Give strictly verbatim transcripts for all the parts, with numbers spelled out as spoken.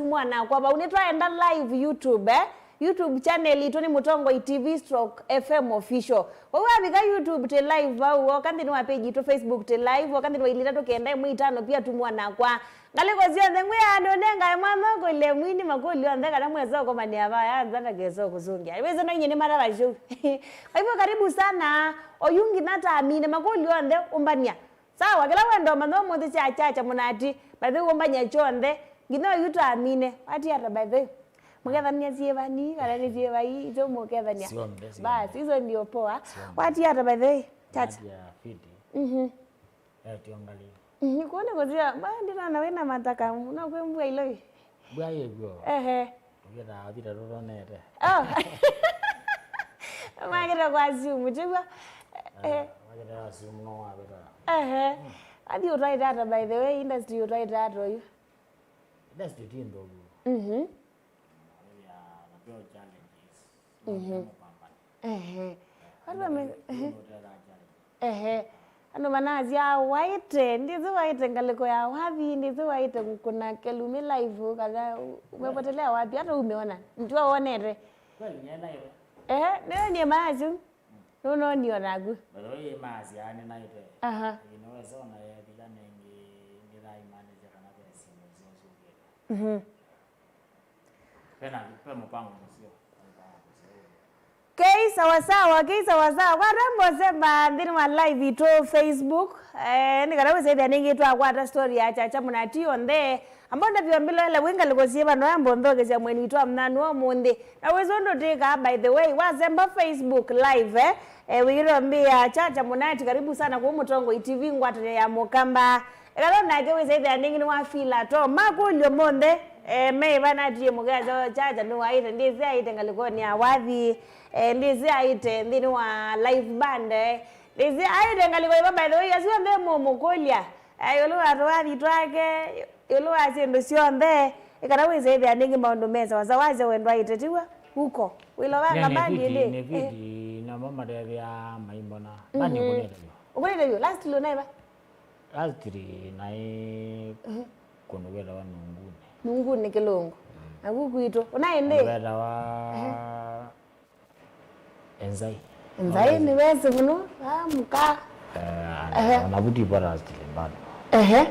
Mwanakwa vau, nĩtwaenda live YouTube, eh? YouTube channel itũ nĩ Mũtongoi T V stroke F M Official. Vau wavika YouTube twĩ live vau, woka nthĩnĩ wa page itũ Facebook twĩ live, woka nthĩnĩ wa ilĩ itatũ kenda ĩmwe itano pia tu mwanakwa. Ngalĩko syonthe ngwĩaa nũnengae mwanya ũkũlye mwini makũlyo onthe kana mwesa ũkomanĩa vaya nza ndakesa ũkũsũngĩa. Wĩsĩ no inyie nĩ mara vashou. Kwa hivyo karibu sana, oyu nginya tamine makũlyo onthe ũmbania. Sawa, kĩla wenda ũmanya ũmũnthĩ sya Chacha Mũnati, by the way, ũmbany'a kyonthe, nginya oyu tamine. Watia ata, by the way? Mũkethania syĩvani, kana nĩ syĩvai, isu mũkethania? Syonthe, syonthe. Basi, hizo ndio poa. Syonthe. Watia ata, by the way? Chacha. Natia fiti. Mhm. Etio ngali. Mhm, kuone kũtia, ba, ndinona wĩna mataka, no kwĩ mbua iloi. Mbua yĩkw'o. Ehe. Tũkĩtaa athita tũtonete. Oh. Makĩta kwa assume, tiguo? Eh. Makĩta assume no wavĩta. Ehe. Athi ũtwaĩte ata, by the way, industry ũtwaĩte ata oyu? Industry ti nthũku. Mhm. Ya, na pia challenges. Mhm. Ehe. Andũ ame-, ehe. Ehe. Andũ manasya waĩte, ndĩsĩ waĩte ngalĩko ya wathi, ndĩsĩ waĩte kũna kelumi live, kana u-, umepotelea wapi, hata umeona, ndio wonete. Kweli, nĩnaĩwe. Ehe, nĩwe nie maasu. Nũnonio naku. By the way, maasya nĩnaĩte. Aha. Ĩĩ, nĩwesa ona yethĩa nengĩ, nĩthaimanĩsya kana ve simũ syosyũkĩte. Mhm. Pena, pe mũpango mũseo. Kei sawasawa, kei sawasawa. Kwa rembo semba nthĩnĩ wa live itũ Facebook. Eh, nĩ kana wĩsethĩa nĩngĩ twakwata story ya Chacha Mũnati onthe. Ambao ndavyo mbilo ele wĩ ngalĩko syĩva no ambo nthokesya mweni witũ amnanu ũmũnthĩ. Na wĩsĩ ũndũ tĩkaa, by the way, wasemba Facebook live, eh? Eh, wĩkĩtwa mbĩa Chacha Mũnati, karibu sana kwa Mũtongoi T V ngwatanĩo ya Mũkamba. Ekala nake wĩsĩ ĩthĩa nĩngĩ nĩwafila to makũlyo monthe, eh, meiva natie mũkea Chacha nĩwaĩte, ndĩsĩ aĩte ngalĩkonĩ ya wathi, eh, ndĩsĩ aĩte nthĩnĩ wa live band, eh, ndĩsĩ aĩte ngalĩko ĩva, by the way, asu onthe mũmũkũlya, eh, ĩũlũ wa tũwathi twake, ĩũlũ wa syĩndũ syonthe, ĩkana wĩsĩ ĩthĩa nĩngĩ maũndũ mesa wasa wasya wendwa aĩte tiwa, uko, wĩlovanga bandi ĩndĩ. Nĩ viti, namo matethĩa maimbona. Bandi kũnĩte vyũ. Ũkũnĩte vyũ, last lũ naiva? Lastly, naĩ kũndũ kwĩtawa Nungunĩ. Nungunĩ Kĩlũngũ. Mm. Naku kwitũ. Ũnaĩ ndĩ? Kũndũ kwĩtawa Enzai. Enzai nĩ wesĩ mũno. Ah, mũka. Eh, ehe. Ona vuti ipo lastly bado. Ehe.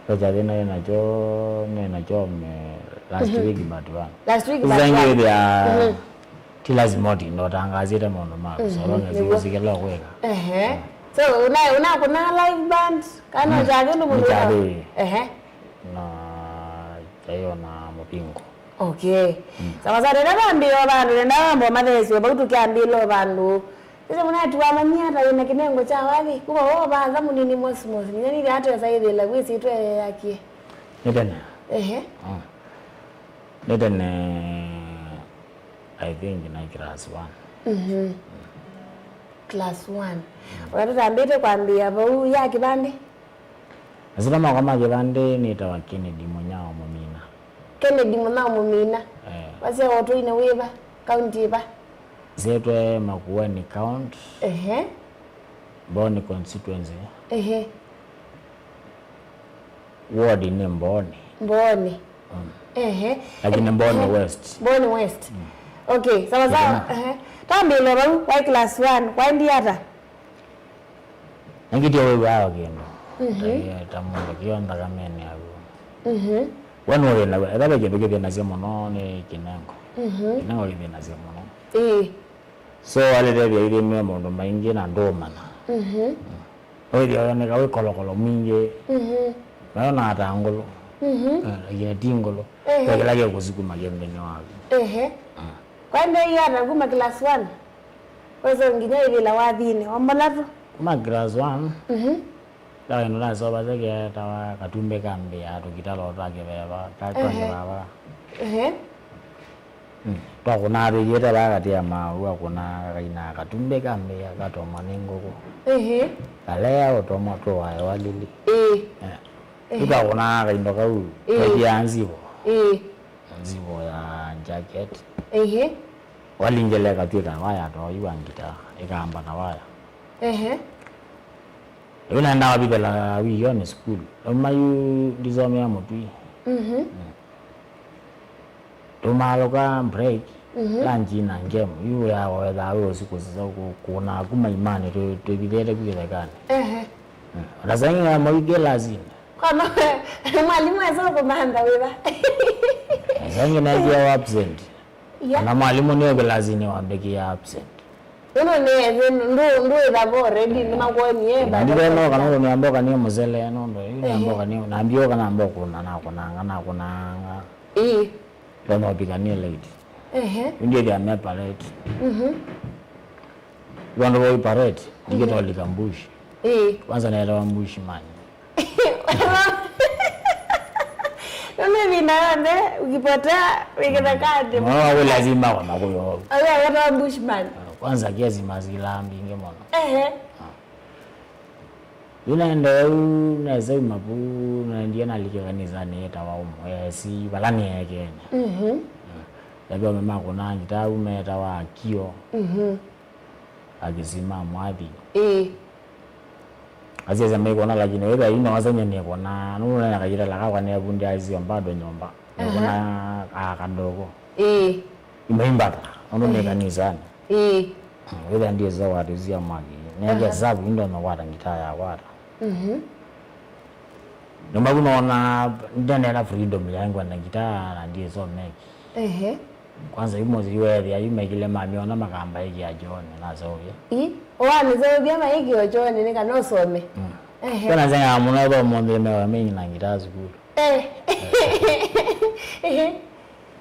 Kwa chathi naĩ nacho, naĩ nacho me last week but one. Last week but one. Sasa ingĩ ya Ti lazima ũtinde ũtangaasĩte maũndũ maku, so long as nĩw'o. Ũsikĩla ũkwĩka. Ehe. So, una-, unakũna live band, kana ũkyathĩ ũndũ mũndũ wĩka? Nĩkyathĩ. Ehe. Na kyaĩ ona mũvingo. Okay. Sawa sawa, nenda vambĩĩa vandũ, nenda vambo matheswe, vau tũkyambĩĩla vandũ. Sasa mũnatiwa mami ata wĩna kĩnengo kya wathi, kuma wo vanza mũnini mosmos, nginya nithe atesa ĩthĩla, wĩsĩtwe yakie. Nĩ tene. Ehe. Mm. Nĩ tene, I think, naĩ class one. Mhm. Class one. Ona tũtambĩte kwambĩĩa vau ya kĩvandĩ? Masyĩtwa makwa ma kĩvandĩ nĩtawa Kennedy Mũnyao Mũmina. Kennedy Mũnyao Mũmina? Eh. Wasyawa ũtũinĩ wĩva? County ĩva? Nzĩtwe Makueni County. Ehe. Mbooni constituency. Ehe. Ward nĩ Mbooni. Mbooni. Mm. Ehe. Lakini Mbooni West. Mbooni West. Mm. Okay, sawa sawa. Ehe. Twambĩĩle vau, waĩ class one, waendie ata? Nĩngĩtie wĩw'aa o kĩndũ. Mhm. Ta, ta mũndũ kĩo nthakamenĩ yaku. Mhm. We nũthĩnaw'a, ethĩwa ve kĩndũ kĩthĩnasya mũno nĩ kĩnengo. Mhm. Kĩnengo kĩthĩnasya mũno. Ĩĩ. So, alĩtethya ithĩnw'e maũndũ maingĩ na ndũũmanya. Mhm. Noĩthĩa woneka wĩ kolokolo mwingĩ. Mhm. Nayo nata ngũlũ. Mhm. Eh, lakini ti ngũlũ. Ehe. Kwa kĩla kĩkũsukuma kĩndũnĩ waku. Ehe. Mm. Kwa ndio hiyo ata kuma class one? Kwa hiyo nginya ĩvĩla wathinĩ, wa mbola tu. Kuma class one. Mhm. Ndawa ĩno nasovasya kĩetawa katumbĩ ka mbĩa, tũkitalo twa kĩveva, ka, twa kĩvava. Ehe. Mm. Twakũnaa tũiĩte vaa katĩ ya maũa kũnaa kainaa katumbĩ ka mbĩa katomwa nĩ ngũkũ. Ehe. Kalea ũtomwa tũwae walili. Ĩĩ. Eh. Ehe. Tũkakũnaa kaindo kau, ĩĩ, twaiaa nzivo. Ĩĩ. Nzivo ya jacket. Ehe. Walingile katwĩka waya toyu wa ngita, ĩkamba na waya. Ehe. Yu naendaa vithela wiyoni sukulu. Nauma yu ndisomea Mũtui. Mhm. Mm. Tũmaalũka break, mhm, lunch na game. Yu wĩawa wethaa wĩ ũsu kũsisa kũ-, kũnaa kuma imanĩ twĩ-, twĩvithĩte ku kĩthekanĩ. Ehe. Mm. Ona saa ingĩ na maingĩ lasini. Kono, mwalimũ esa kũmantha wĩva? Saa ingĩ neekĩawa absent. Yeah. Kana mwalimũ nĩ kĩlasinĩ wambĩkĩa absent. Nũndũ nĩ, ndũ, ndũ, ndũĩthava already, nĩmakuonie, but ndithenoka nũndũ nĩamboka nĩ mũsele, nũndũ yu, ehe, nĩamboka nĩ, nambioka namba kũna, nakũnanga, nakũnanga. Ĩĩ. Ndonovikanie late. Ehe. Yu ndĩthĩa me parade. Mhm. Vandũ vau parade, ndikĩtolika mbushi. Ĩĩ. Kwanza naetawa mbushi man. Nũndũ ĩvinda yonthe ũkipotea wĩkĩta kandi. Mwana wa kũlazima kwa makũyũ. Awe awetawa bushman. Kwanza kesi masilaa mbingĩ mũno. Ehe. Ah. Yu naendee ũu, nesa uma vu, naendie nalike kanisanĩ yĩtawa Ũmwe, esi, vala nĩekene. Mhm. Lavia ome makũnaa ngita au metawa Akio. Mhm. Akisima mwathi. Ĩĩ. Asiasya maikũna, lakini wĩthĩa yu nowasany'a nĩkũna, nũnũnene kayĩtala kakwa nĩavundĩa aisio bado nyũmba. Aha. Nĩkũna a kadogo. Ĩĩ. Imaimbata, nũndũ nĩ, ehe, kanisanĩ. Ĩĩ. Mm, wĩthĩa ndiĩsĩ kwata isu sya mwaki. Neke, aha, savu, indonya kwata ngitaa yakwata. Mhm. Nũmba vu noona ndenena freedom ya ngwenda ngitaa na ndiĩsomeki. Ehe. Kwanza yu mũsyĩ weethĩa yu mekile mamĩona makambaĩkĩa chooni naseũvya. Ĩ, ũwamĩseũvya maĩkĩo chooni nĩ kana ũsome? Mm. Ehe. Kana nzengaa mũno ĩthomo nthĩ mewa mĩngi na ngitaa sukulu. Eh. Ehe.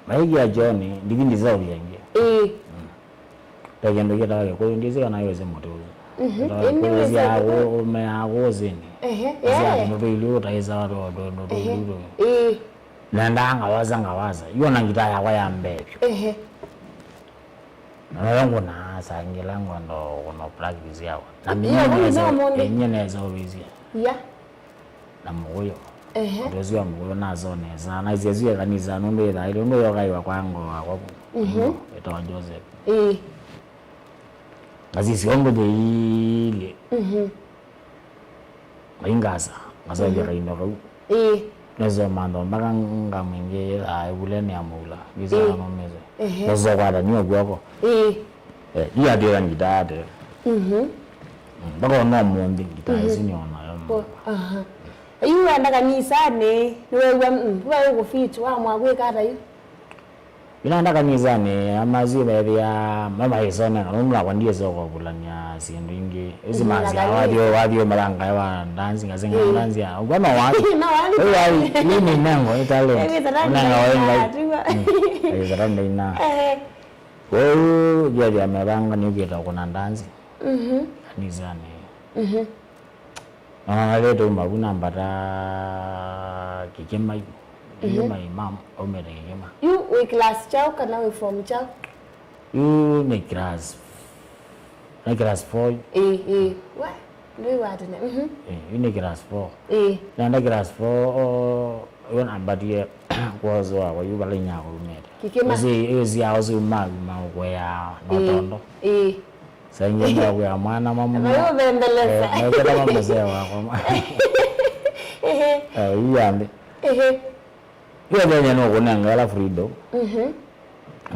Maĩkĩa chooni, ndithi ndiseũvya ĩngĩ. Ĩĩ. Mm. Ve kĩndũ kĩtawa Kĩkũyũ, ndĩsĩ kana wĩsĩ mũtĩ ũsu. Mhm. Kĩtawa, ĩĩ, Kĩkũyũ nĩwĩsĩ sya Kĩkũyũ. Kũ-, ũmeaa kũsĩnĩ. Ehe, sya, yeah, tũndũ tũilu ũtaĩsawa tũ-, tũ-, tũ-, ehe, tũilu tũ-. Ĩĩ. Nendaa ngawasa, ngawasa. Yu ona ngitaa yakwa ya mbee vyũ. Ehe. Na noyo ngũnaa saa ingĩ ĩla ngwenda kũno practice yakwa. Na, ĩĩ, mimi nesa, no mũndũ. Enye nesa ũvĩsya. Yeah. Na mũkũyũ. Ehe. Ũndũ ũsu wa mũkũyũ nasa nesa. Na isya sya kanisa nũndũ ĩthaĩle, ũndũ yoka iwa kwa ngo wakwa. Mhm. Ĩtawa Joseph. Ĩĩ. Ngasisya ũndũ thĩilye. Mhm. Ngai ngasa, ngaseũvya, mhm, kaindo kau. Ĩĩ. Nesa ũmantha mpaka ngamwingĩĩa ĩvuleni ya mũula. Ngisa, ĩĩ, anũmĩsye. Ehe. Nesa ũkwatania kw'oko. Ĩĩ. Eh, yu atwĩa ngitaa ate. Mhm. Mm, mpaka ona ũmũnthĩ ngitaa, mhm, ĩsu nĩ onayo. Ko-, aha. Yu wenda kanisanĩ, nĩwew'a, mm, we ũkũfit, wamwa kwĩka ata yu? Yu naenda kanisanĩ, amasi methĩa mamaisoneka, nũndũ nakwa ndiĩsĩ kũvulany'a syĩndũ ingĩ. Ĩsu, mhm, masya, na wathi, wathi ũmalangae wa ndansi, ngaseng'a, ĩĩ, ndansi ya. Ũkw'a no wathi. No wathi. Ĩĩ, wathi, yu nĩ nengo, ĩ talent. Ĩĩ, wĩthata ngai. Ũnenga wa ngai. Atiwa. Mm. Ĩĩ, wĩthata ndaina. Ehe. Kwoou, ngethĩa mevanga nĩũkĩte kũna ndanzi, mhm, kanisanĩ. Mhm. Na nalĩte uma vu nambata Kĩkĩma yu. Mhm. Kĩkĩma yu, mam, aumĩte Kĩkĩma. Yu wĩ class kyaũ kana wĩ form kyaũ? Yu nĩ class, nĩ class four. Ĩĩ, ĩĩ. We. Ndwĩw'a tene. Mhm. Eh, yu nĩ class four. Ĩĩ. Naenda class four, o, yu nambatie kwosu wakwa, yu vala inyakwa umĩte. Kĩkĩma. Ũsi, yu sia ũsu maku maũkũea na, ĩĩ, ũtondo. Ĩĩ. Saa ingĩ nĩwakwĩa mwana mamu. Mayũthembelesa. Eh, mekĩta mamũsee wakwa. Ehe. Eh, yu yambĩ. Ehe. Yu ethenya nũkũnenga ĩla freedom. Mhm.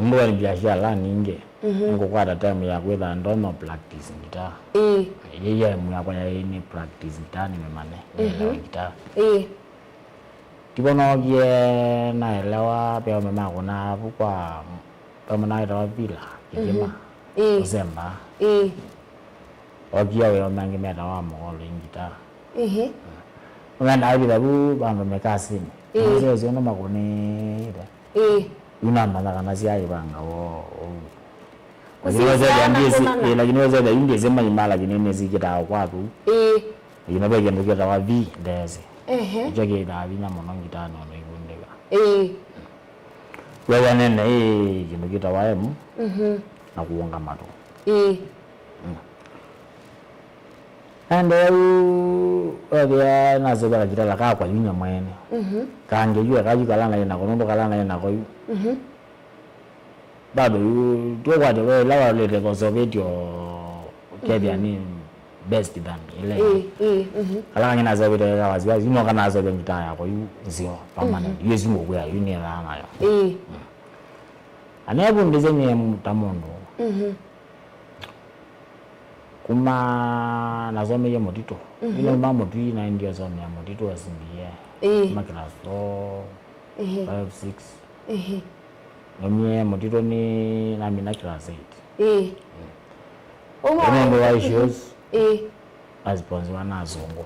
Nũndũ wa biashara ningĩ, mhm, nĩngũkwata time ya kwĩtha ndono practice guitar. Ĩĩ. Ĩĩ, time yakwa yaĩ nĩ practice guitar nĩmĩmanye, mhm, nĩelewe guitar. Ĩĩ. Tivo nookie naelewa, ve aũme makũnaa vu kwa, ve mũna wĩtawa Vila, Kĩkĩma, mhm, ĩĩ, Ũsemba. Ĩĩ. Okie wĩa ũme angĩ metawa Mũgoloi guitar. Ĩĩ. Nĩmendaa ĩvitha vu vandũ mĩkasinĩ. Ĩĩ. Nĩsĩ ũsio nĩmakũnĩte. Ĩĩ. Yu namanya kana syaĩvanga woo ũu. Lakini wesethĩa ndiĩsĩ, ĩĩ, lakini wesethĩa yu ndiĩsĩ maima, lakini nĩsikĩtaa kwa vu. Ĩĩ. Lakini ve kĩndũ kĩtawa V, ndeesĩ. Ehe. Nĩkyo kĩtaa vinya mũno ngitanĩ ona ivundĩka. Ĩĩ. Wew'a nene ĩ kĩndũ kĩtawa M, mhm, na kũũnga matũ. Ĩĩ. Mm. Naendeea yu, wethĩa nasũvĩa kakitala kakwa yu nye mwene. Mhm. Kangĩ yu eka yu kala naĩ nako, nũndũ kala naĩ nako yu. Mhm. Bado yu, tũkwate we ĩla walĩte kũsovĩtyo kethĩa, mhm, nĩ best than ile. Ĩĩ, ĩĩ, mhm. Kala kangĩ nasovete ĩla wasiwasi, yu noka nasovya ngitaa yakwa yu nzeo, permanent. Mhm. Yu ĩsu ngũkwĩa, yu nĩethaa nayo. Ĩĩ. Mm. Anevundĩsye nyie ta mũndũ. Mhm. Kuma nasomeie Mũtitũ. Mhm. Yu nauma Mũtwii naendie somea Mũtitũ S B A. Ĩĩ. Kuma class four, ĩĩ, five, six. Ĩĩ. Naumie Mũtitũ nĩ namina class eight. Ĩĩ. Ũmwe nũndũ wa issues, ĩĩ, asponsiwa na asũngũ.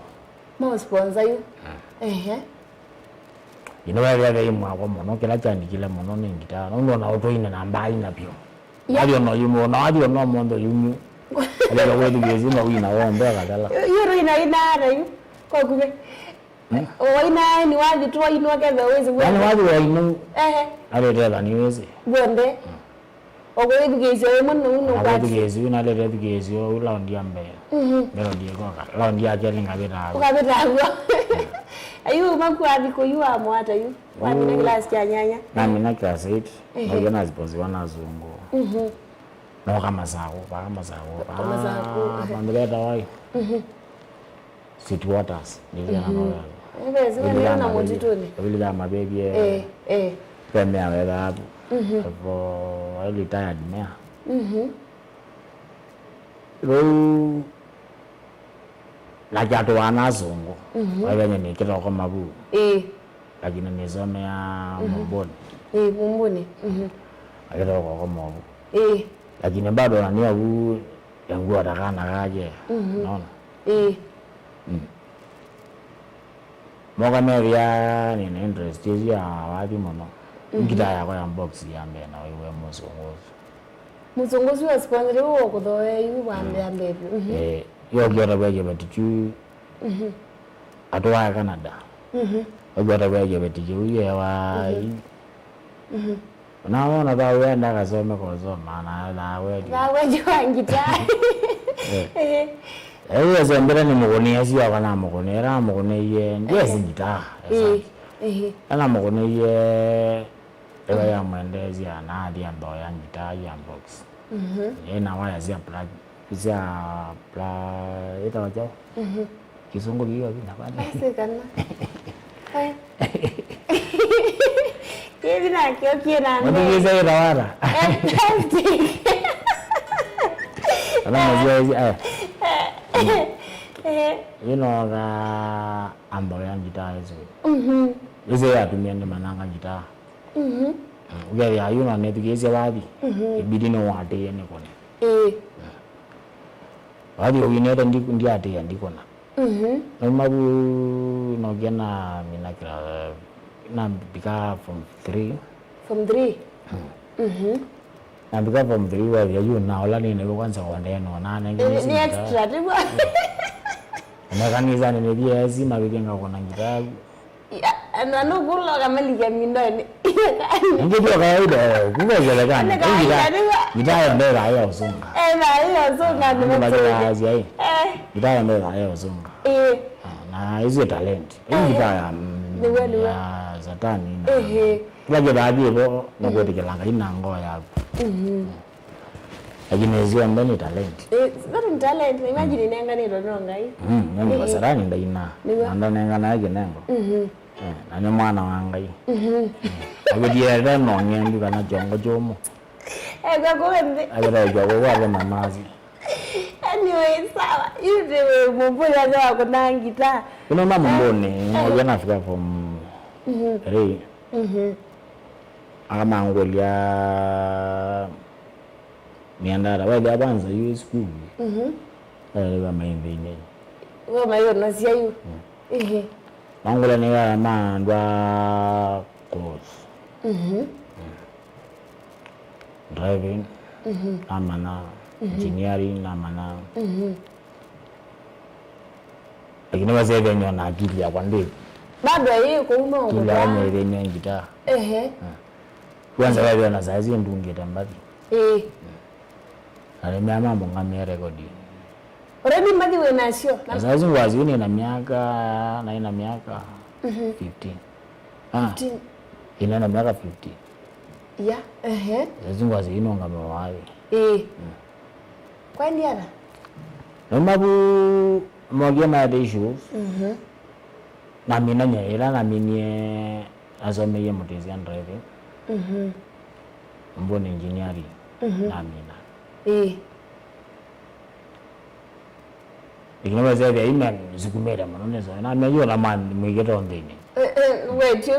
Mo sponsor yu. Mm. Ehe. Ĩno wethĩa ve imwakwa mũno, kĩla kyandikile mũno nĩ ngitaa. Nũndũ ona ũtũine na mbaa ina vyũ. Ya. Wathi ona yu, ona wathi ona ũmũnthĩ yu. Aleka kwĩthukĩĩsya na wina wonthe akathela. Yu, yu rũina ina ata yu? Kwa kuve. Hmm? Wainae nĩ wathi tu wainwa ketha wĩsĩ. Yaani wathi wainwa. Ehe. Alete thani wĩsĩ. W'onthe. Hmm. Okwĩthukĩĩsya wĩ mũno, mũno kwati. Akwĩthukĩĩsya, yu nalete thukĩĩsyo, yu laundi ya mbee. Mhm. Melody ĩkoka. Laundi ya kelĩ ngavĩtaa. Ũkavĩtaa w'o. Ayu maku athi kũyu wa mwata yu. Wamina class kya nyanya. Namina class eight. Ehe. Nauya nasiposiwa na asũngũ. Mhm. Noka Masaku, vaka Masaku. Masaku, ehe. Vandũ vetawa ĩ. Mhm. City Waters, nĩvĩana, mhm, mawĩa. Ĩvesi nĩna mũtitũnĩ. Vĩlĩthaa mavĩvye. Eh, eh. Ve mea wethaa vu. Mhm. Vo, I retired mea. Mhm. Rĩu nakyatũaa na asũngũ. Mhm. Waithenya nĩkĩta ũkoma vu. Ĩĩ. Lakini nĩsomea, mhm, Mumbuni. Ĩĩ, Mumbuni. Mhm. Nakĩta ũkoma vu. Ĩĩ. Lakini bado nania vu, yanguwa ta kana kake. Mhm. Unaona? Ĩĩ. Mm. Moka methĩa nina interest ĩsu ya wathi mũno. Mhm. Ngitaa yakwa ya box ya mbee na wĩw'e mũsũngũ ũsu. Mũsũngũ ũsu wa sponsor ũũ ũkũthoea yu wa mbee, mhm, eh, yokiota kwa kĩveti kyu. Mhm. Atwae Canada. Mhm. Yokiota kwa kĩveti kyu yewa. Mhm. Mhm. Na wona thau enda akasome kosoma na thau wendi. Thau wendi wa ngitaa. Eh. Eh. Eh, ũyesembere nĩ mũkũnĩe, sio kana mũkũnĩe, era mũkũnĩie, ndiesi ngitaa. Ĩĩ. Ĩĩ. Ana mũkũnĩie, ĩla yamwendeesya na athi athoya ngitaa ya box. Mhm. Ĩna waya sya plug, sya pla-, ĩtawa kyaũ? Mhm. Kĩsũngũ kĩu kĩna kwani? Basi kana. Eh. Kĩthi nakyo kĩna mbee. Mũthikĩĩsya ĩtawa ata? Eh, plastic. Ala mũsyaĩsya, eh. Eh. Ĩno ka ambo ya ngitaa ĩsu. Mhm. Ĩsu yatumie ndĩmanyanga ngitaa. Mhm. Ũkethĩa yu na nethukĩĩsya wathi. Mhm. Ibidi nĩwatĩĩe nĩkũne. Ĩĩ. Wathi ũinete ndi-, ndiatĩĩa ndikũna. Mhm. Nauma vu nokia namina kĩla, nambika form three. Form three? Mm. Mhm. Nambika form three, wethĩa yu naola nĩnĩw'e kwa nzeo ndeno, na nĩ, nĩ extra, nĩw'o? Na kanisanĩ nĩthiĩ esi mavĩthĩ ngakũna ngitaa. Ya, na nũkũloka malika mindonĩ. Ningĩ ndio kawaida, eh, kuma ukielekana. Ni kawaida, ndio. Ngitaa ndio ya usonga. Eh, na hiyo usonga ndio. Ndio mazoezi ya hii. Eh. Ngitaa ndio ya usonga. Eh. Ah, na hizo talent. Hii ngitaa ya, mm, ndio, ndio, ya satani na. Ehe. Kila kitu hadi hivyo, na kuetekelanga ina ngoo yako. Mhm. Lakini sio ambaye ni talent. Eh, that ni talent. Imagine inenganĩtwe no Ngai. Mm, ndio kwa satani ndaina. Ndio. Na ndanengana yake nengo. Mhm. Eh, na nĩ mwana wa Ngai. Mhm. Agĩthiĩ ete no ng'endu kana kĩongo kyũmũ. Eka kũwe nthĩ. Agĩtaĩkya kũu athe mamazi. Anyway, sawa. Yu nĩ mũmbũli athe wa kũna ngita. Ino na mũmbũni, eh, ng'oja nafika form three. Mhm. Akamangũlya mĩandata. Waĩlya kwanza yu sukulu. Mhm. Waĩlya maĩnthĩnĩ. We maĩonosya yu. Mm. Ehe. Mangũlya nĩ ya maandwa course. Mhm. Mm. Driving, mhm, namanya, mhm, engineering, namanya. Mhm. Lakini wasethenya na akili yakwa ndĩ. Bado ĩ kũu no akili yakwa kũtwaa. Nĩthenya ngitaa. Ehe. Mm. Kwanza wewe na saa hizi ndungĩte mbathi. Ĩĩ. Na nĩmea mambo ngamie rekodi. Already mbathi wĩ nasyo? Na saa hizi ngwazi nĩ na miaka, na ina miaka, mhm, fifteen. Ah. Fifteen. Ina na miaka fifteen. Ya, ehe. Saa hizi ngwazi ino ngamie wathi. Ĩĩ. Mm. Kwani ata? Nauma vu mokie maete issues. Mhm. Namina nyie ĩla naminie, nasomeie Mutisya Driving. Mhm. Mbuni Engineering. Mhm. Namina. Ĩĩ. Lakini wesethĩa ime sikumĩte mũno nĩso. Namina yu ona man mwĩkĩto nthĩnĩ. Eh, eh, wetyo.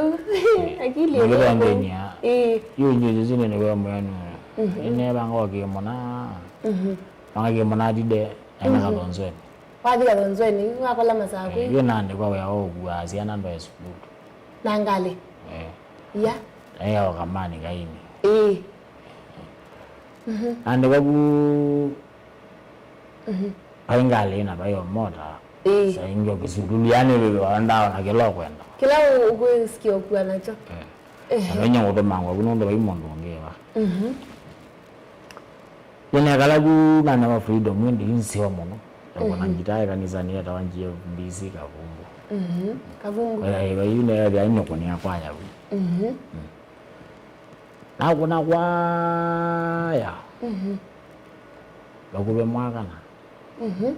Akili mwĩkĩto nthĩnĩ. Ĩĩ. Yu inyu sisi nĩ nĩwe mwenu. Mhm. Ĩnevanga wakĩmũna. Mhm. Mang'akie mũnatide, naenda Kathonzweni. Wathi Kathonzweni, wakola masaa kwĩ? Eh, yu naandĩkwa wĩa wa ũkuaa syana ndwae sukulu. Na ngalĩ? Eh. Ya? Naĩ ya ũkamani kaini. Ĩĩ. Mhm. Naandĩkwa ku Mhm. Vai ngalĩ na vai o mota. Ĩĩ. Sa ingĩ ũkĩsukulu, yani vĩvĩ wa ndawa na kĩla ũkwenda. Kĩla ũ-, ũkwĩsikia ũkua nakyo. Eh. Ehe. Na vainya kũtũmangwa ku nũndũ vai mũndũ ũngĩ va. Mhm. Yu nekala ku nanewa freedom ĩndĩ yu nzeo mũno. Yakũna ngitaa ĩkanisanĩ yetawa G F B C Kavumbu. Mhm. Kavumbu. Ĩla ĩva yu neethĩa nĩkũnĩa kwaya vu. Mhm. Mm. Nakũna kwaya. Mhm. Vakuvĩ mwaka na. Mhm.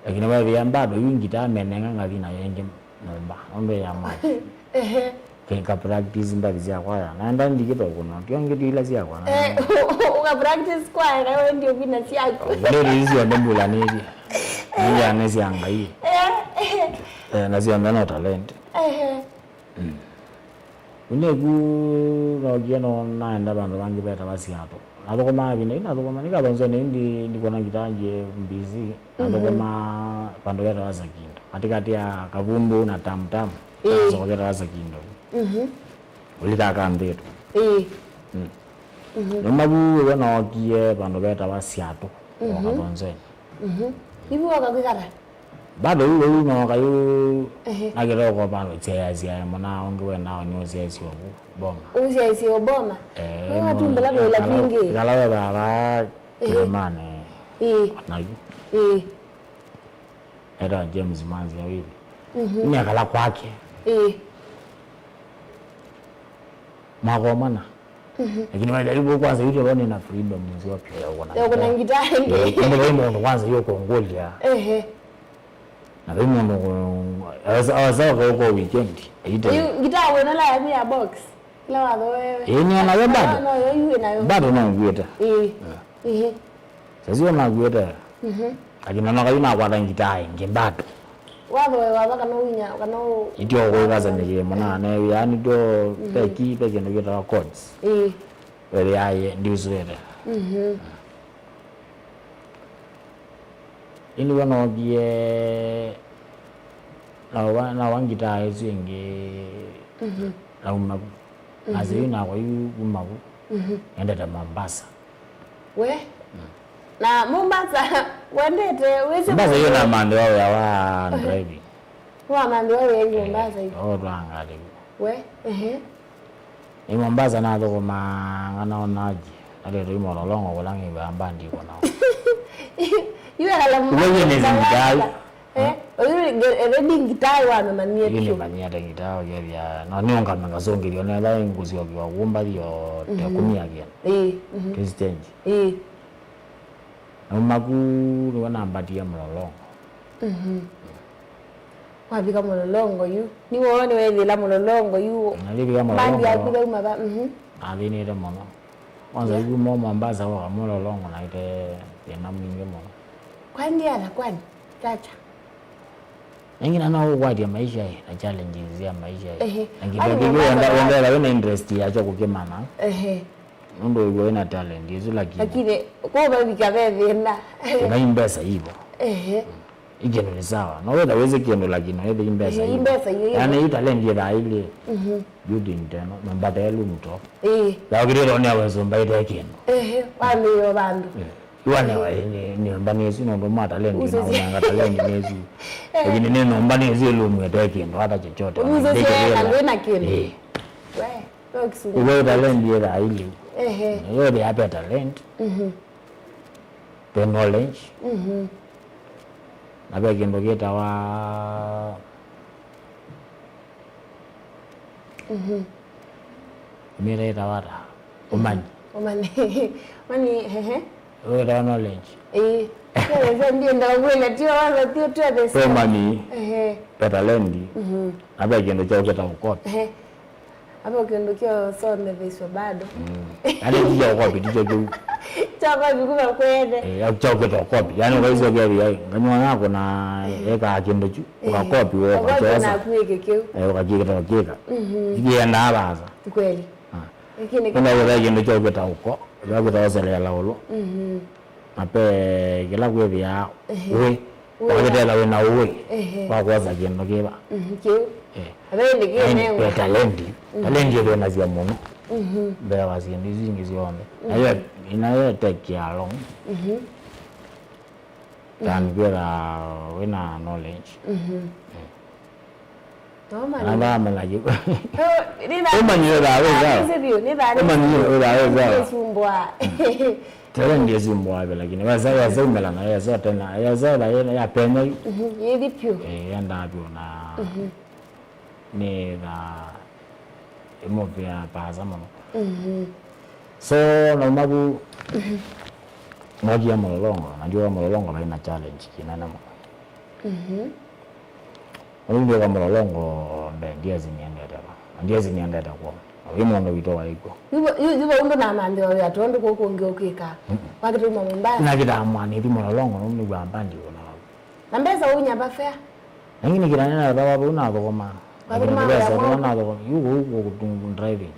Lakini weethĩa bado yu ngitaa menenga ngathi nayo ĩngĩ nyũmba, nũndũ ya mwaki. Ehe. Kĩka practice mbathi sya kwaya. Naenda ndikĩtwa kũna, tio ngĩtio ila sya kwaya. Eh, ũka practice kwaya, na wendi ũkwina syaku. Ndĩrĩ icio nĩ mbulanĩtye. Nĩ sya Ngai. Eh, eh. Eh, na syonthe no talent. Ehe. Mm. Unĩku nookie no naenda vandũ vangĩ vetawa Siatũ. Nathũkũmaa ĩvinda yu nathũkũma nĩ Kathonzweni ĩndĩ ndikwona ngitaa G F B C. Mhm. Nathũkũmaa vandũ vetawa Sakindo. Katĩkatĩ ya Kavumbu na Tam Tam. Ĩĩ. Kasoko ketawa Sakindo. Mhm. Ũlika kambĩtũ. Ĩĩ. Mm. Mhm. Nũma vu ĩwe nookie vandũ vetawa Siatũ. Mhm. Kathonzweni. Mhm. Ivu woka kwĩkata? Bado yu, yu nooka yu. Ehe. Nakĩtoko vandũ syaĩasyae mũna ũngĩ wenao nĩ ũsyaĩsyo vu Boma. Ũsyaĩsyo Boma? Eh, no, no, atumbela no, vĩla kala, vingĩ. Kala we vava. Ehe. Kĩlĩmanĩ. Ĩĩ. Nayu. Ĩĩ. Etawa James Manzi Awili. Mhm. Nĩakala kwake. Ĩĩ. Mwaka ũmwe na. Mhm. Lakini waitha yu kwanza yu tolo nina freedom nzio pia ya kuona. Ya kuona ngitaa ĩngĩ. Eh, kumbe vai mũndũ kwanza yu kũngũlya. Ehe. Na vai mũndũ kũ-, aweza, aweza kwa weekend. Aite. Yu ngitaa wena la yaku ya box. Ila watho wewe. Eh, ni ona yo bado. No, no, yo yu nayo. Bado no ngwĩta. Eh. Eh. Ehe. Sasio nakuĩte. Mhm. Lakini ona kayu nakwata ngitaa ĩngĩ bado. Wathoewa va kana ũinya, kana ũ- Itio kwĩkasa nĩ kĩmwe na ne, yani tio, mhm, peki, peki ndio kĩtawa chords. Ĩĩ. Wele yaye ndiusuete. Mhm. Ĩndĩ we nookie na wa, na wa ngitaa ĩsu ĩngĩ, mhm, nauma vu. Mhm. Nasi yu nakwa yu kuma vu. Mhm. Nendete Mombasa. We? Mm. Na Mombasa, wendete, wĩsĩ Mombasa yu namanthiwa wĩa wa driving. Wamanthiwa wĩa yu Mombasa yu? Eh, oo twangalĩku. We? Ehe. Nĩ Mombasa nathũkũmanga nao naji. Naletwa yu Mololongo kũla ngĩw'aa mbandi iko nao. Yu ekala Mombasa. Uwe wĩ nezi ngitaa yu. Eh, oyu nge-, ethĩwa ndi ngitaa wamemanyie. Yu vyũ. Nĩmanyĩte ngitaa ũkethĩa. No nĩũngame ngasũngĩthya nethwa ngũsyokiwa kũmba thio te, mhm, kumia kĩndũ. Ĩĩ, mhm. Twĩ stage. Ĩĩ. Nauma ku nĩwe nambatie Mũlolongo. Mhm. Wavika Mũlolongo yu. Nĩwoo nĩwethĩla Mũlolongo yu. Nalivika Mũlolongo. Mbandi yaku yauma va? Mhm. Nathĩnĩte mũno. Kwanza, yeah, yu mo Mombasa woka Mũlolongo naĩte thĩna mwingĩ mũno. Kwani ata kwani? Chacha. Nengina no ũkwatya maisha ĩ, na challenges ya maisha ĩ. Ehe. Na kĩndũ kĩngĩ wenda, wenda wĩ na interest yakyo kũkĩmana. Ehe. Nũndũ wĩw'a wĩ na talent ĩsu lakini. Lakini, kwa vavika ve thĩna. Thĩna i mbesa ivo. Ehe. Ĩ kĩndũ nĩ sawa. No wetha wĩsĩ kĩndũ lakini wethe i mbesa ivo. Ĩ mbesa ivo. Yani i talent yethaa ĩlĩ. Mhm. Building teno, nyũmba te room to. Ĩĩ. Yaũkĩlĩte nĩ awesũmba ĩte kĩndũ. Ehe, wamĩo vandũ. Eh. Yu anewa, eh, nĩ, nĩ nyũmba nĩ ĩsu, nũndũ ma talent na ũnanga talent nĩ ĩsu. Eh. Lakini nĩ nyũmba nĩ ĩsu ĩlũmwĩte kĩndũ, hata chochote. Ũmĩsĩsye kana ndwĩ na kĩndũ. Eh. We, no kĩsungu. Ũwe talent yethaa ĩlĩ. Ehe. Yo the ape talent. Mhm. The knowledge. Mhm. Na ve kĩndũ kĩtawa Mhm. Mĩra ĩtawa ata? Ũmanyi. Ũmanyi. Ũmanyi, ehe. Wĩtawa knowledge. Ĩĩ. Sasa ndienda ngwele tio wala tio tio this. Tomani. Ehe. Petalendi. Mhm. Na ve kĩndũ kyaũkĩta ũkopi. Ehe. Hapo kĩndũ kyosometheswe bado. Mm. Yaani ti kya ũkopi, ti kyo kĩu. Kya ũkopi kuma kwene. Eh, ya kya ũkĩta ũkopi. Yaani ũkaisya ũkethĩa, nganywa yako na eka kĩndũ kyu, ũkakopi, ũkakyosa. Na kuĩke kĩu. Eh, ũkakĩkĩta ũkĩka. Mhm. Ikiendaa vaasa. Kweli. Ah. Lakini kuna kĩndũ kya ũkĩta ũko, ya ũkĩta ũseleela ũlũ. Mhm. Na pe kĩla kwĩthĩaa wĩ, wakĩtethya wĩ na ũĩ wa kwosa kĩndũ kĩva. Kĩu. Eh. Ve ĩndĩ kĩnengwa. Pe talenti. Talenti ĩthĩnasya mũno. Mbee wa syĩndũ isu ingĩ syonthe. Nayo, nayo ĩtekĩa long. Than kwĩtha wĩ na knowledge. Namba amanya kĩu. Ũmanyie thaa wĩ sawa. Ũmanyie thaa wĩ sawa. Tele ndiye sumbwa wapi lakini wasa wasa umela na yasa tena yasa la ya penya. Yili pyu. Eh, enda pyu na ni tha imo pia pasa mama. So na umabu. Nakia Mlolongo, najua Mlolongo vaina challenge kinene mama. Ũndũ ndĩka Mlolongo nde ndiasi niendete va. Ndiasi niendete kwoo. Ũyu mũndũ witũ waĩ kw'o. Yuva yuva ũndũ namanthiwa wĩa tondũ kũkũ ũngĩ ũkĩka. Wakĩtuma Mombasa. Nakĩtaa mwanĩtu Mlolongo nũndũ nĩw'aa mbandi ũna vau. Na mbesa ũnyava fare. Lakini kĩla nĩnathawa vau nathũkũmaa. Lakini mbesa tũla nathũkũmaa. Yu kũu kũkũ driving.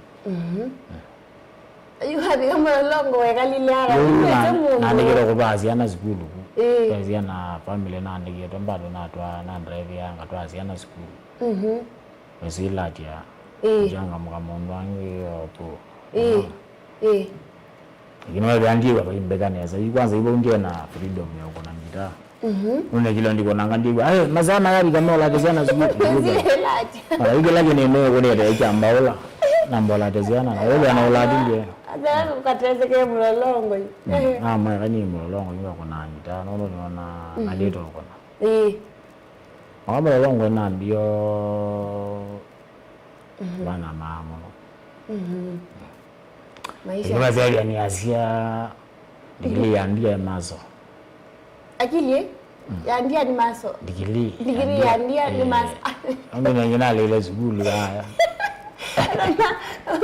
Yu wathi Mlolongo wekalile ara. Yu na- Naandĩkĩtwe kũtwaa syana sukulu ku. Ĩĩ. Ve syana family naandĩkĩtwe bado natwaa na drive ya ngatwaa syana sukulu. Mhm. Mesilatya. Ĩĩ. Njangamũka mũndũ angĩ opo. Ĩĩ. Ĩĩ. Lakini wethĩa ndiwa vaimbeka nesa. Yu kwanza ivo ndiye na freedom ya kũna ngitaa. Nũnekile ndikũnanga ndiw'a aĩ masaa mayavika meũlate syana sukulu. Ĩkĩla kĩnĩnĩ ĩkũnĩte ĩkyambaũla na mbolate syana na wĩthĩa na ũlati ndie. Athe kateseke Mlolongo yu. Namweka ni Mlolongo yu akũnaa ngitaa nũndũ nĩona nalĩte ũkũna. Ĩĩ. Maka Mlolongo nambio vana maa mũno. Maisha. Nĩwasyaĩlya nĩasya ndigilii ya ndia ĩ maso. Akili ya ndia nĩ maso. Ndigilii. Ndigilii ya ndia nĩ maso. Ambe nĩngi nalĩile sukulu yaya.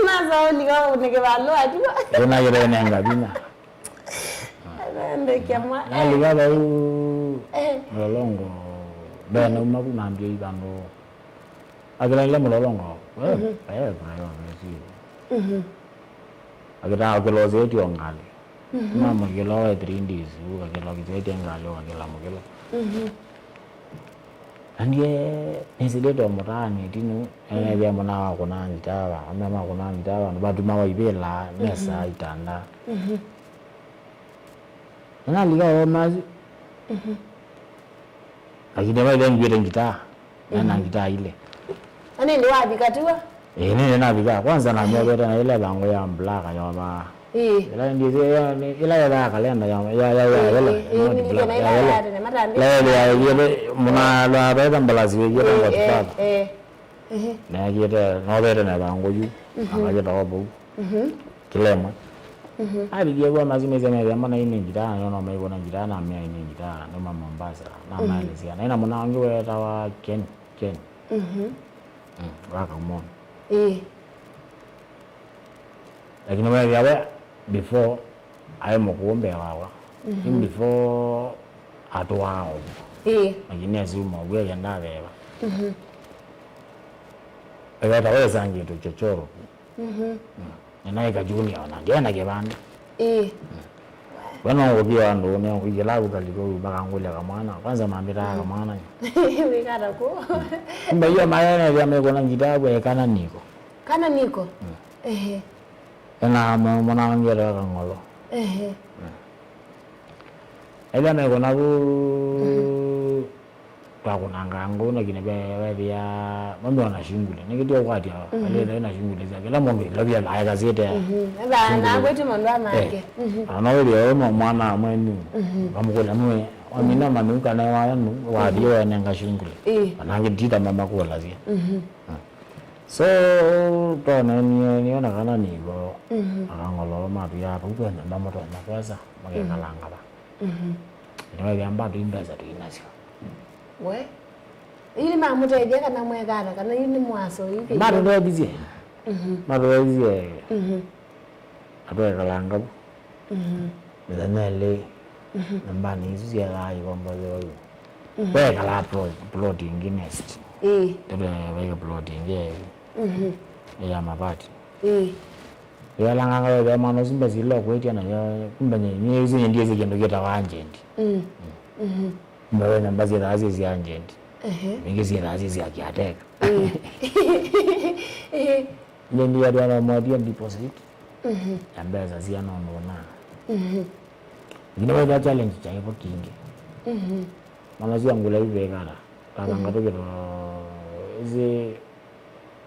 Maso ũlika ũnĩke valũa tu. Ĩnagĩre nenga vinya. Ndekia mwa. Nalika vau Mlolongo mbee nauma ku nambia ivandũ. Akĩlaile Mlolongo we aye kũnayo mesi. Akĩtaa ũkĩlosĩtye o ngalĩ. Mamũkĩla we three days ũkakĩla ũkĩsĩtye ngalĩ ũkakĩla mũkĩla. Na ndiye nĩsĩlĩte mũtaanĩ ĩtinũ. Enethĩa mũna wakũna ngitawa ame makũna ngitawa nũvatuma waivĩla mesa itanda. Nĩnalika o masu. Lakini vaile ngwĩte ngitaa. Nena ngitaa ile. Na nĩndĩ wavika tiwa? Ĩĩ nĩndĩ navika. Kwanza namyovete na ile vango ya mblaka yovaa. Ĩĩ. Ila ndizi ya ila ya kalenda ya ya ya ya ila. Ĩĩ, ĩĩ, nĩndĩ na ila ya tene matambĩ. La ile ya ile muna la beta mbalasi wegire kwa tupaka. Ĩĩ. Ehe. Neekĩte nothete na ĩthangũ yu akakĩtawa vau kĩlemwe. Avikie vau amasimisya methĩa mana inĩ ngitaa nĩona maivona ngitaa namea inĩ ngitaa nĩma Mombasa namaelesya naĩ na mũna ũngĩ wetawa Ken Ken wa Kaumoni. Ĩĩ. Lakini wethĩa we before aĩ mũkũũ mbee wakwa. Even before atũaa ũu. Ĩĩ. Lakini asiuma ũu eke ndatheva. Eweta wesangĩtwe chochoro. Nĩnaĩka junior ona ndiena kĩvandĩ. Ĩĩ. We no ngũthie andũ nĩ ngũikĩla ũkalika ũu makangũlya kamwana. Kwanza mambĩtaa kamwana. Wĩkata kũ? Kumbe iyo mayenethĩa mekũna ngitaa bwe kana niko. Kana niko? Ehe. Ena mwanangĩte wa kang'olo. Ehe. Ethĩa mekũna vu twakũnanga ngũ na kine vethĩa mami ona shungule nĩkĩtio kwatya alĩtha na shungule sya kĩla mũndũ ilovia naye kasĩte nakwĩtĩ maũndũ amake. Ana wĩthĩa ũyũ no mwana amwenu vamũkũlya mwe wamina mami kana waya nu wathie wenenga shungule. Anangĩ tita mama kũlasya. So twanenie nĩona kana nĩvo akang'ololo matwĩaa vau ve nyũmba mũtonya kwesa makekalanga va. Nĩwethĩa mbatũ i mbesa tũinasyo. We? Yu nĩmamũtethya kana mwekana, kana yu nĩ mwaso yu kĩndũ? Matũtethisye. Mhm. Matũtethisye. Mhm. Na twekalanga vu. Mhm. Mĩthenya ĩlĩ. Mhm. Nyũmbanĩ isu syethaa ikombolewa yu. Mhm. Twekalaa plot, plot ĩngĩ next. Ĩĩ. Tũtweka plot ĩngĩ ya ĩvu. Mhm. Ya mabati. Ĩĩ. Yalanganga wethĩa mwana ũsu mbesa ila ũkwĩtya nayo, kumbe nyie, nyie isu nyie ndiĩsĩ kĩndũ kĩtawa agent. Mm. Mhm. Kumbe ve nyũmba syĩthaa syĩ sya agent. Ehe. Ingĩ syĩthaa syĩ sya caretaker. Ĩĩ. Ĩĩ. Nyie ndiatwa na mwatia deposit. Mhm. Ya mbesa sia nũndũ na. Mhm. Lakini wethĩa challenge kyaĩ vo kĩngĩ. Mhm. Mwana ũsu angũla ivekana. Tavanga tũkĩto ĩsĩ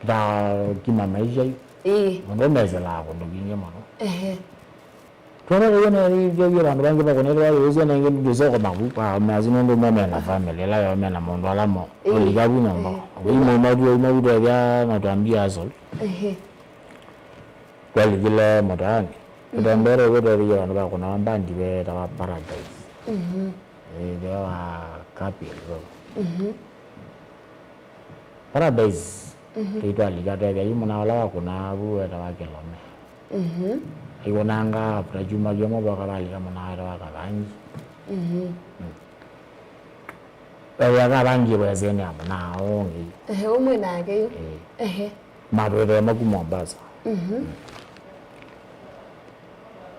ta kima maisha yu. Ĩĩ. Mũndũ ũmeselaa kũndũ kingĩ mũno. Ehe. Twona rĩu nĩ vyovyo vandũ vangĩ vakũnĩtwa yu ũsio nengĩ ndũsoko maku kwa measu nũndũ mo mena family ĩla yo mena mũndũ ala mo. Ĩĩ. Ũlika vu nyũmba. Ĩĩ. Ĩmwe matu ĩmwe vu twethĩa na twambia asol. Ehe. Twalikile mũtaanĩ. Mhm. Tũtembere ũguo twethĩie vandũ vakũnawa mbandi vetawa Paradise. Mhm. Ĩĩ, ve wa Kapil Road. Mhm. Paradise, mhm, tũitwalika twethĩa yu mũnaa ũla wakũnaa vu wetawa Kĩlome. Mhm. Aikunanga after kyumwa kĩmwe voka valika mũnaa wetawa Kathangi. Mhm. Mm. Wethĩa Kathangi wesenĩ ya mũnaa ũngĩ. Ehe, ũmwe nake yu. Ĩĩ. Ehe. Matwethee maku Mombasa. Mhm.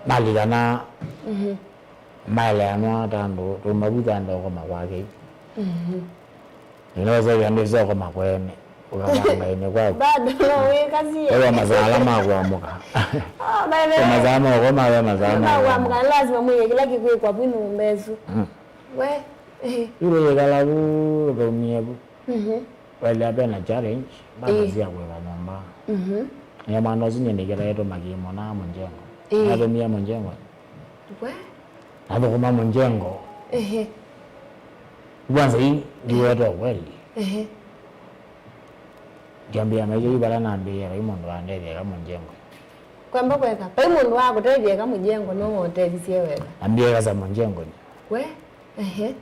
Malikana. Mhm. Maeleanwa ta andũ tũmavuta ndookoma kwake. Mhm. Nĩnaweza vya ndio sio koma kwene. Ukavanga ine kwako. Bado no wĩkasie. Kwa masala ma kuamuka. Oh, by the way. Masala ma kuamuka, masala ma kuamuka. Lazima mwiye kila kikwikwa bwinu mbesu. Mm. We. Eh. Ule yekala bu, thomie bu. Mhm. Wailea ve na challenge, bado, ĩĩ, sya kũĩva nyũmba. Mhm. Nĩ maana ũsu nyie nĩkĩtaĩtwe makĩmona mũnjengo. Ĩĩ. Nathũmie mũnjengo. We? Nathũkũma mũnjengo. Ehe. Kwanza hii ndiweta ukweli. Ehe. Ndiambia maisha hii bala nambia vai mũndũ wandetheka mũnjengo. Kwamba kweka. Vai mũndũ wa kũtethya eka mũnjengo no ũtethisye weka. Ambia eka sa mũnjengo. We? Ehe.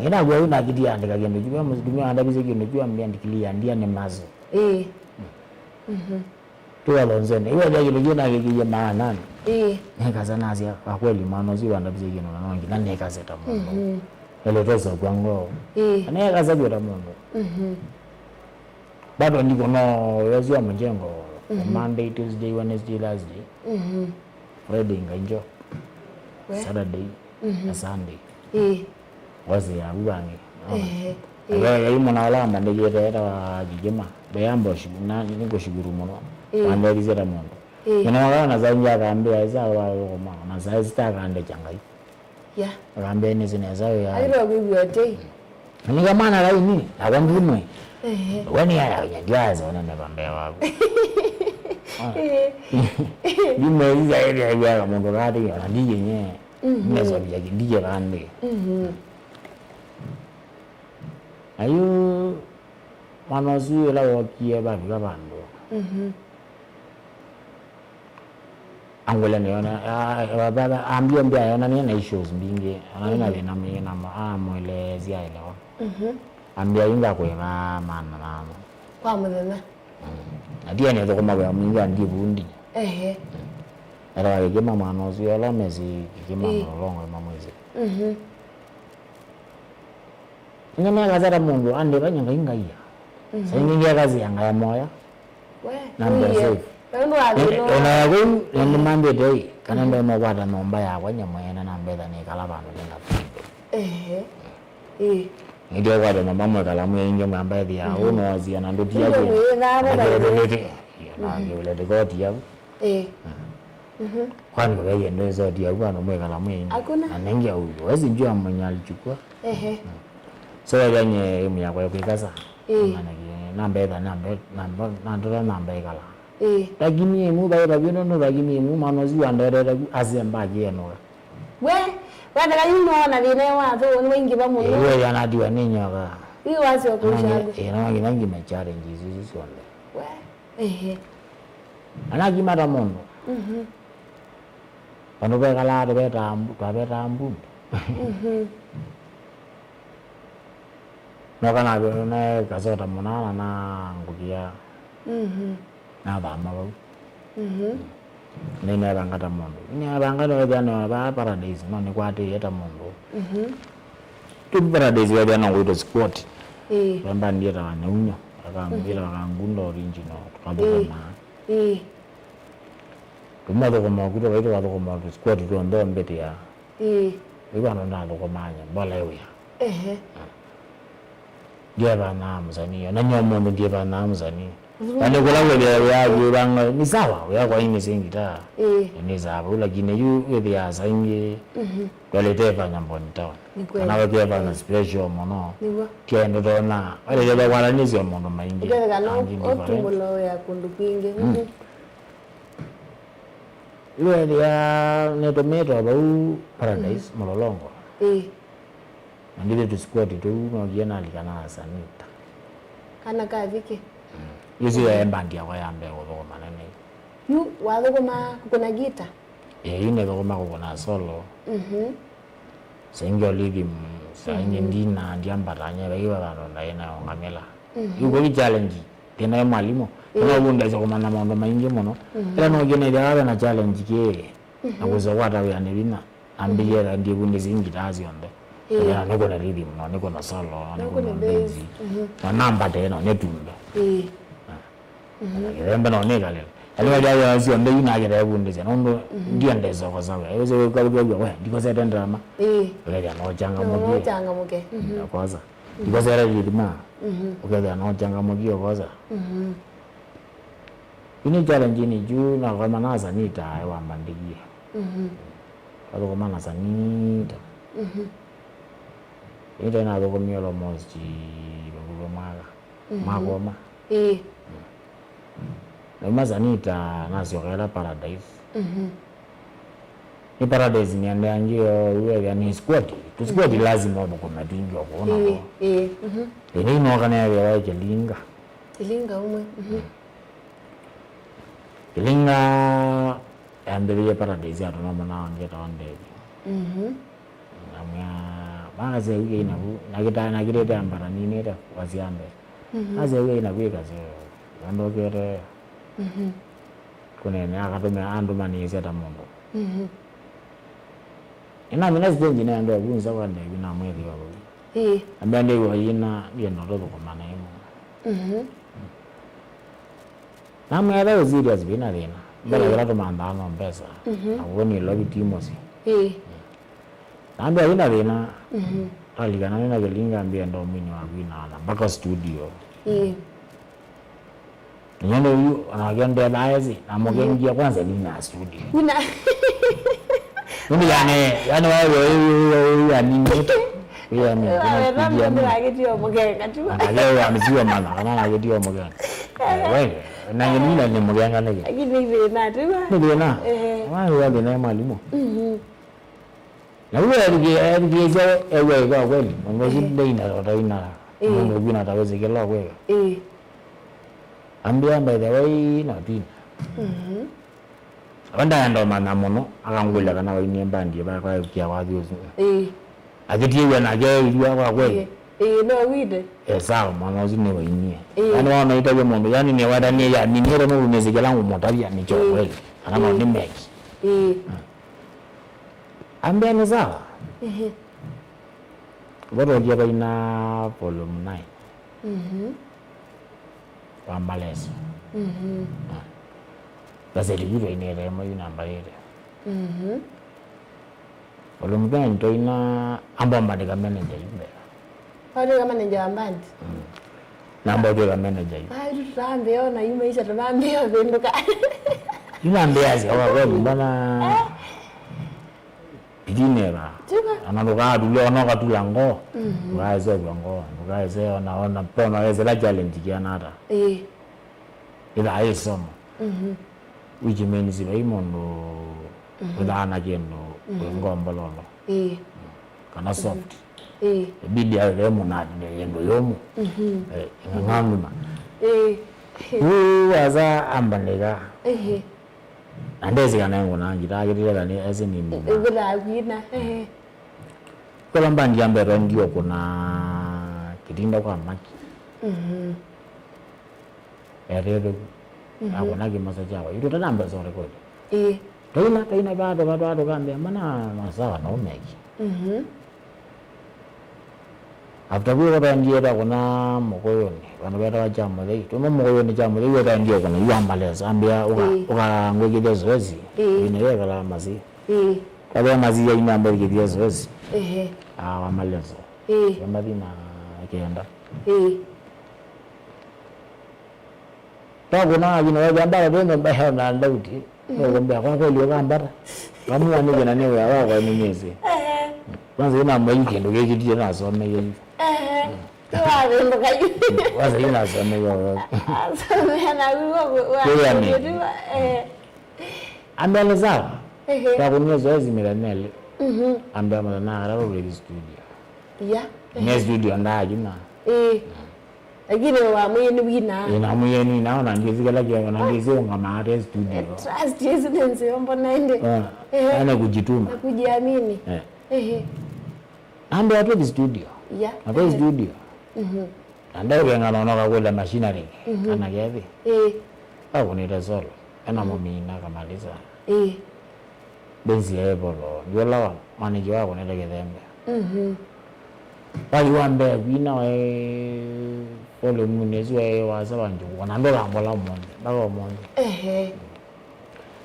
Ĩna kwa una kiti andika kĩndũ kĩu, mũtumia andavisye kĩndũ kĩu, ambia ndikili ya ndia nĩ mazo. Ĩĩ. Mhm. Tuwa lonzene. Iwe ndia kĩndũ kĩu na kĩkĩie maana. Ĩĩ. Nĩkasa nasya, kwa kweli mwana ũcio andavisye kĩndũ na nongi na nĩkasa ta mũndũ. Mhm. Ele tosa kwa ngoo. Ĩĩ. Nĩkasa kwa ta mũndũ. Mhm. Bado ndiko no yozi wa mjengo. Mhm. Monday, Tuesday, Wednesday, Thursday. Mhm. Friday ngainjo. We? Saturday, mhm, na Sunday. Ĩĩ. Ngosi ya uvangi. Ehe. Ĩĩ. Ĩĩ. Ĩĩ, ĩĩ, mwana wala wambandĩkĩte etawa Kĩkĩma. Ndeyamba ũshu-, na nĩkũshukuru mũno. Ĩĩ. Wandethisye ta mũndũ. Ĩĩ. Mwana wala na saingi akambĩa, "Esa wa ũkoma." Na saa isi takandekya Ngai. Ya. Akambĩa, "Nĩsĩ nesa wĩa." Aĩle kwĩw'a ũtei. Nĩka mwana laini, nakwa ndumwe. Ehe. We nĩ aya, nyandiaza ona neva mbee waku. Ehe. Ndimwezi zaidi ya yaka mũndũ kati, ona ndiye nye. Mhm. Nesa ya ndiye kande. Mhm. Ayo, mwana ũsu ĩla wokie vavika vandũ. Mhm. Angũlya nĩona, a-, a-, a-, ambia mbia yonanie na issues mbingĩ. Ona nĩ na, mhm, thĩna mwingĩ na mo-, amweleesya elewa. Mhm. Ambia inga kwĩva maana namo. Kwa mũthenya. Mm. Atia nĩ thũkũma kwa mwingĩ andi vundi. Ehe. Etawa Kĩkĩma mwana ũsu, ala mesi Kĩkĩma, ĩĩ, mũlolongo mamwĩsĩ. Mhm. Nye nĩakasya ta mũndũ andĩva nye Ngai ngaia. Mhm. Sa ingĩ ngĩakasya ngaya moya. We, na mbesa. Ũiye. Nũndũ wa thĩna. Ona ya kũu, na, mhm, nĩmambĩte ĩ, kana, mhm, ndona kwata nyũmba yakwa nye mwene na mbesa nĩkala vandũ nĩna. Ehe. Ĩ. Nĩtio kwata nyũmba mwekala mwĩ ingĩ mwamba ĩthĩa, mhm, ũno wasia na ndũtia. Ndio kwĩ mwĩthara na kĩũlĩte. Na, mhm, kĩũlĩte koti yau. Ĩ. Mhm. Mhm. Kwani ũveiye ndwĩsoti yau andũ mwĩkala mwĩ ingĩ. Hakuna. Na nenge ũu, wezi njua mwenye alichukua. Ehe. Mm. So, wethĩa nye ĩmu yakwa ĩkwĩkasa. Ĩĩ. Manake, namba ĩtha, namba, namba, nandora namba ĩkala. Ĩĩ. Lakini ĩmu vaĩ vavyo nono, lakini ĩmu mwana ũsu wandorera ku, asemba akĩenũka. We, watheka yu nĩwona thĩna wa thũ, nĩwaingĩva mũno. Ĩĩ, we yanatiwa nĩ nyoka. Yu wasyo kũshangu. Ĩĩ, no nginya ngime challenges isu syonthe. We, ehe. Anakimata mũndũ. Mhm. Vandũ vekalaa tũvetaa mbu-, twavetaa mbundu. Mhm. Noka na, na kasota mũnana na ngũkĩa. Mhm. Nathama vau. Mhm. Nĩnevanga ta mũndũ. Nĩnevanga nĩwethĩa nĩ vaa Paradise, no nĩkwatĩĩe ta mũndũ. Mhm. Tu Paradise wethĩa no ngwĩtwe squat. Ĩĩ. Vembandi yĩtawa Nyaunyo, akamwĩta, mhm, akangunda original, tũkathũkũmaa. Ĩĩ. Tũmathũkũma ũku tũvai tũkathũkũma tũ squat twonthe mbĩtĩa. Ĩĩ. Ĩu vandũ ndathũkũmaa nyie, mbola ĩ wĩa. Ehe. Ndyevanaa mũsanii, ona nyie ũmũnthĩ ndyevanaa mũsanii. Mhm. Yaani kũla wĩthĩa wĩa wĩvanga, ni sawa, wĩa kwa ingĩ sĩ ngitaa. Ĩĩ. Ni sawa, lakini yu wĩthĩaa saa ingĩ, mhm, twalĩte ĩfanya Mboni Town. Ni kweli. Kana wĩkĩe ĩfanya special mũno. Nĩw'o. Kĩndũ tona, walĩte kwatanĩsya maũndũ maingĩ. Ũketheka no angĩ different. Ũtumbũlo wĩa kũndũ kwingĩ. Mm. Mhm. Yu wethĩa nĩtũmĩtwe vau Paradise, mhm, Mũlolongo. Ĩĩ. Na ndithĩ tũsikuoti tũu, nokie nalika na Asanita. Kana kavike. Mm. Ĩsu yaĩ mbandi yakwa ya mbee kũthũkũma nene. Yu wathũkũma kũkũna gita? Ĩĩ, yu nĩthũkũma kũkũna solo. Mhm. Saa ingĩ o rhythm, saa ingĩ, mhm, ndina, ndiambatany'a, vaikĩva vandũ ndaĩ na ũngamĩla. Mhm. Yu kũthi challenge, thĩna ĩ mwalimũ. Ĩĩ. Kana ũvundĩsya kũmanya maũndũ maingĩ mũno. Mhm. Ĩla nokie nĩthĩawa ve na challenge kĩĩ, na, mhm, kwĩsa kwata wĩanĩ vinya. Ambĩie, mhm, ndivundĩsye ngitaa syonthe. Ĩĩ. Ĩla nĩkũna rhythm, no nĩkũna solo, no nĩkũna bass. Mhm. Na nambate, no nĩtumbe. Ĩĩ. Ah. Mhm. Na kĩthembe no nĩkalĩle. Yaani, ĩĩ, wajua syonthe yu nakĩtevundĩsya, nũndũ, mhm, ndiendesa ũkosa wĩa. Ĩwĩsĩ wĩkavĩkĩw'a, we, ndikosete ndrama. Ĩĩ. Ũkethĩa no ũchangamũkie. No ũchangamũke. Mhm. Ũkosa. Mhm. Ndikosete rhythm. Mhm. Ũkethĩa no ũchangamũkie ũkosa. Mhm. Yu nĩ challenge nĩ juu, na kama na Asanita wambandĩkie. Mhm. Kathũkũma na Asanita. Mhm. Nita nathũkũmie almost vakuvĩ mwaka. Mhm. Mwaka ũmwe. Ĩĩ. Nauma Asanita nasyoka ĩla Paradise. Mhm. Nĩ Paradise nĩendeangie o, wethĩa nĩ squat. Tũ squat, mhm, lazima ũthũkũme twingĩ o kũu na, ĩĩ, kũu. Ĩĩ, mhm. Ĩĩ, nĩinoka neethĩawa ĩ Kĩlinga. Kĩlinga ũmwe, mhm. Kĩlinga yambĩrĩie Paradise atũma mwana wangĩ etawa Ndevi. Mhm. Namwĩa, makasya wiki ĩnavu, nakĩta-, nakĩtĩte ambata ninĩte wasya mbee. Mhm. Asya wiki ĩnavu ĩkasya, yandokete. Mhm. Kũnene, akatũmĩa andũmanĩĩsya ta mũndũ. Mhm. Ĩnamina stage nĩ andũ akunza kwa Ndevi namwĩthĩwa vau. Ĩĩ. Ambĩa Ndevi wayina, ndienda tũthũkũma naĩ mũno. Mhm. Namwĩa, "Etha wĩ serious, vĩna thĩna. Mbela, ĩĩ, kĩla tũmanthaa no mbesa. Mhm. Na ũu nĩ lovi ti mũsyĩ." Ĩĩ. Nambĩa, "Vĩna thĩna." Mhm. Talikana nĩ na Kĩlinga, ambĩa, "Ndo mwini wa kwina na mpaka studio." Ĩĩ. Nyondo yu, onake ndethaa esi, na mũkengia kwanza nina studio. Nina. Nini yani, yani wewe, wewe, wewe, wewe, yani, yani, wawetha mũndũ akĩtio mũkenga tu. Onake wewe, amesiwa mana, kana akĩtio mũkenga. Eh, wewe, na nini na ni mũkenga nĩkĩ? Lakini nĩ thĩna, tu. Nĩ thĩna. Ehe. Wewe, wewe, thĩna ya mwalimu. Mhm. Na huyo alikiesha ewe kwa kweli, mwenye, ehe, shida ina, ina, ĩĩ, mwenye kuna taweze kila kweli. Ĩĩ. Ambia, by the way, no tina. Mhm. Wenda enda mana mũno, akangwĩla kana wainie mbandi ya kwa kia kwa thiosi. Ĩĩ. Akĩtiĩw'a nake aĩlw'a kwa kweli. Ĩĩ. Ĩĩ, no wĩte. Eh, sawa, mwana ũsu nĩ wainie. Ĩĩ. Yani, wana itavya mũndũ, yani, nĩ wetanie ya, nĩ nĩro no unezekela ngũmũtavya nĩ kyo, ĩĩ, kweli. Kana no, ĩĩ, nĩ meki. Ĩĩ. Ah. Ambĩa nĩ sawa. Ehe. Vo twokie vaina volume nine. Mhm. Wa Malesi. Mhm. Ah. Gazeti yu twainĩte ĩmwe yu namba ĩte. Mhm. Volume nine twaina, ambomba ndĩka manager yu mbee. Watuĩka manager wa band? Mm. Namba ũtuĩka manager yu. Ai, tũtambĩa ona yu maisha tũmambĩa ũvĩndũka. Yu nambĩasya, wa, we, mbona, eh? Ndineva. Tiga. Ona ndũkaatule, ona ũkatula ngoo. Mhm. Ndũkaesevya ngoo. Ndũkaese ona, ona, pona wesela challenge kiana ata. Ĩĩ. Ĩthaa ĩsomo. Mhm. Which means vai mũndũ, mhm, wĩthaa na kĩndũ, mhm, wĩ ngoo mbololo. Ĩĩ. Kana soft. Ĩĩ. Ibidi awe ve mũnatine yĩndũ yũmũ. Mhm. Eh, ng'ang'anuma. Ĩĩ. Yu wasa ambanĩka. Ehe. Na ndesĩ kana ngũna ngita akĩtile kana ese nini. Ngũna kwina. Ehe. Kũla mbandi ya mbee twaendie ũkũna kĩtinda kwa Maki. Mhm. Etĩthĩku. Mhm. Akũna kĩmasa kyakwa. Itũ tana mbesa ũrekodi. Ĩĩ. Taina, taina, vaa tũka, tũka, tũkambĩa, mana masawa na ũmeki. Mhm. After kwĩka twaendie twakũna Mũkũyũnĩ, vandũ vetawa Kyamũthei. Tuma Mũkũyũnĩ Kyamũthei, we twaendie ũkũna, yu ambalesa, ambĩa, ũka, ĩĩ, ũkangwĩkĩthya zoezi. Ĩĩ. Ĩna yekala masi. Ĩĩ. Twavea masi ya ina ambe ĩkĩthya zoezi. Ehe. Ah, wamalesa. Ĩĩ. Yamathi na kenda. Ĩĩ. Twakũna wathi na wathi ambara twĩ nyũmba ya na ndauti. Mhm. Nũkũmbĩa kwa kweli ũkambata. Kamua nĩ thĩna nĩ wĩa wakwa nĩ nyĩsĩ. Ehe. Kwanza ina mwei kĩndũ gĩkĩtie nasomeie yu. Ehe. Nĩwavĩndũka yu. Kwanza ina nasomeie ũyo. Asomea na wĩwa wa. Wĩwa nĩ. Ehe. Ambĩa nĩ sawa. Ehe. Twakũnie zoezi mĩthenya ĩlĩ. Mhm. Ambĩa mũthenya wa katatũ tũithi studio. Ya. Nye studio ndaajuma. Ĩĩ. Lakini we wamwĩie nĩ wina. Ĩĩ, namwĩie nĩ wina, ona ndĩsĩ kĩla kĩongo, na ndĩsĩ ũngama ate studio. Eh, trust, yes, nĩ nzeo mbona ende. Eh, ehe, ana kujituma. Na kujiamini. Eh. Ehe. Ambĩa twĩthi studio. Ya. Na twĩ studio. Mhm. Na ndaũkeng'ana ũnoka kũla machinery, mhm, kana kethi. Ĩĩ. Akũnĩte solo. Ena, mhm, mũmina kamaliza. Ĩĩ. Benzi ya ĩvolo. Ndiola wa manager wakũnĩte kĩthembe. Mhm. Wathi wa mbee kwina waĩ volume nĩ ĩsu waĩ wasa wa Njovu. Ona ndũla mbola ũmũnthĩ. Mpaka ũmũnthĩ. Ehe.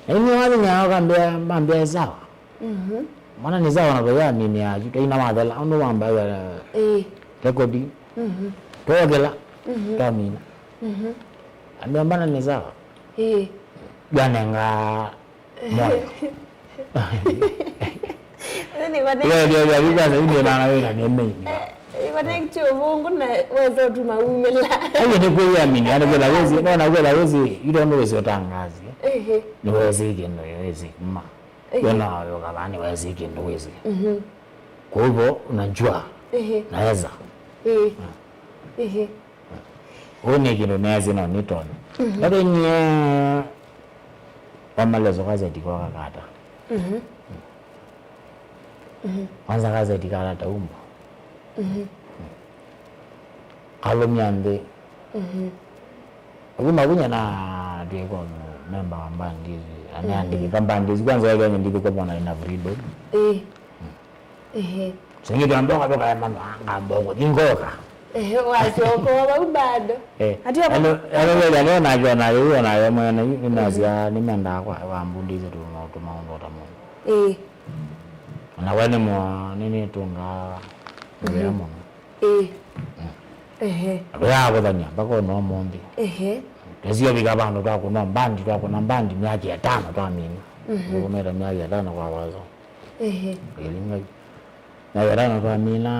Na imwe wathi nao kambĩa, mambĩa sawa. Mhm. Mwana nĩ sawa na vaya mimi ya, twaina mathela, ũndũ wamba ya, ĩĩ, record. Mhm. Twokela, mhm, twamina. Mhm. Ambĩa mbana nĩ sawa. Ĩĩ. Yanenga moyo. Nĩ kwa nĩ- Yo, yo, yo, yu kwanza, yu nĩ nana wĩra nĩ main. Eh, ĩkwa nĩ kĩtio vungu na weza ũtuma umĩla. Ayo nĩ kwĩyamini, yani kwĩla wĩsĩ, no na kwĩla wĩsĩ, yu tondũ wĩsĩ ũtangazi. Ehe. Nĩ wĩsĩ kĩndũ, wĩsĩ kuma. Ehe. Wena wayo kavani wezi kĩndũ wezi. Mhm. Kwa hivyo, unajua, ehe, naweza. Ehe. Mm. Ehe. Huu ni kĩndũ nezi no nitoni. Mhm. Bado nye wamalezo gazeti kwa kakata. Mhm. Mhm. Kwanza gazeti kala taumba. Mhm. Kalũmya nthĩ. Mhm. Kuma kunya na twĩkwa memba wa mbandi isu, na nĩandĩkĩka mbandi isu, kwanza eke nyendithĩkwa mwana ina freedom. Ĩĩ. Ehe. Sengĩ twamba ũkatũkae manwa ngamba ũkũthi ngoka. Ehe, wasyoka vau bado. Eh. Ati alo, alo wega no najua na yu na yo mwene yu, nĩnasya, mhm, nĩmendaa kwa wa mbundi isu tu no tumaũndũ ta mũndũ. Ĩĩ. Na we nĩ mwa, nĩ nĩtũngaa wĩa, mhm, mũno. Ĩĩ. Mm. Ehe. Andũ ya kũthania mpaka ona ũmũnthĩ. Ehe. Twesio vika vandũ twakũna mbandi, twakũna mbandi myaka ĩtano twamina. Mhm. Tũkũmĩte myaka ĩtano kwa wazo. Ehe. Ĩlingai. Myaka ĩtano twamina,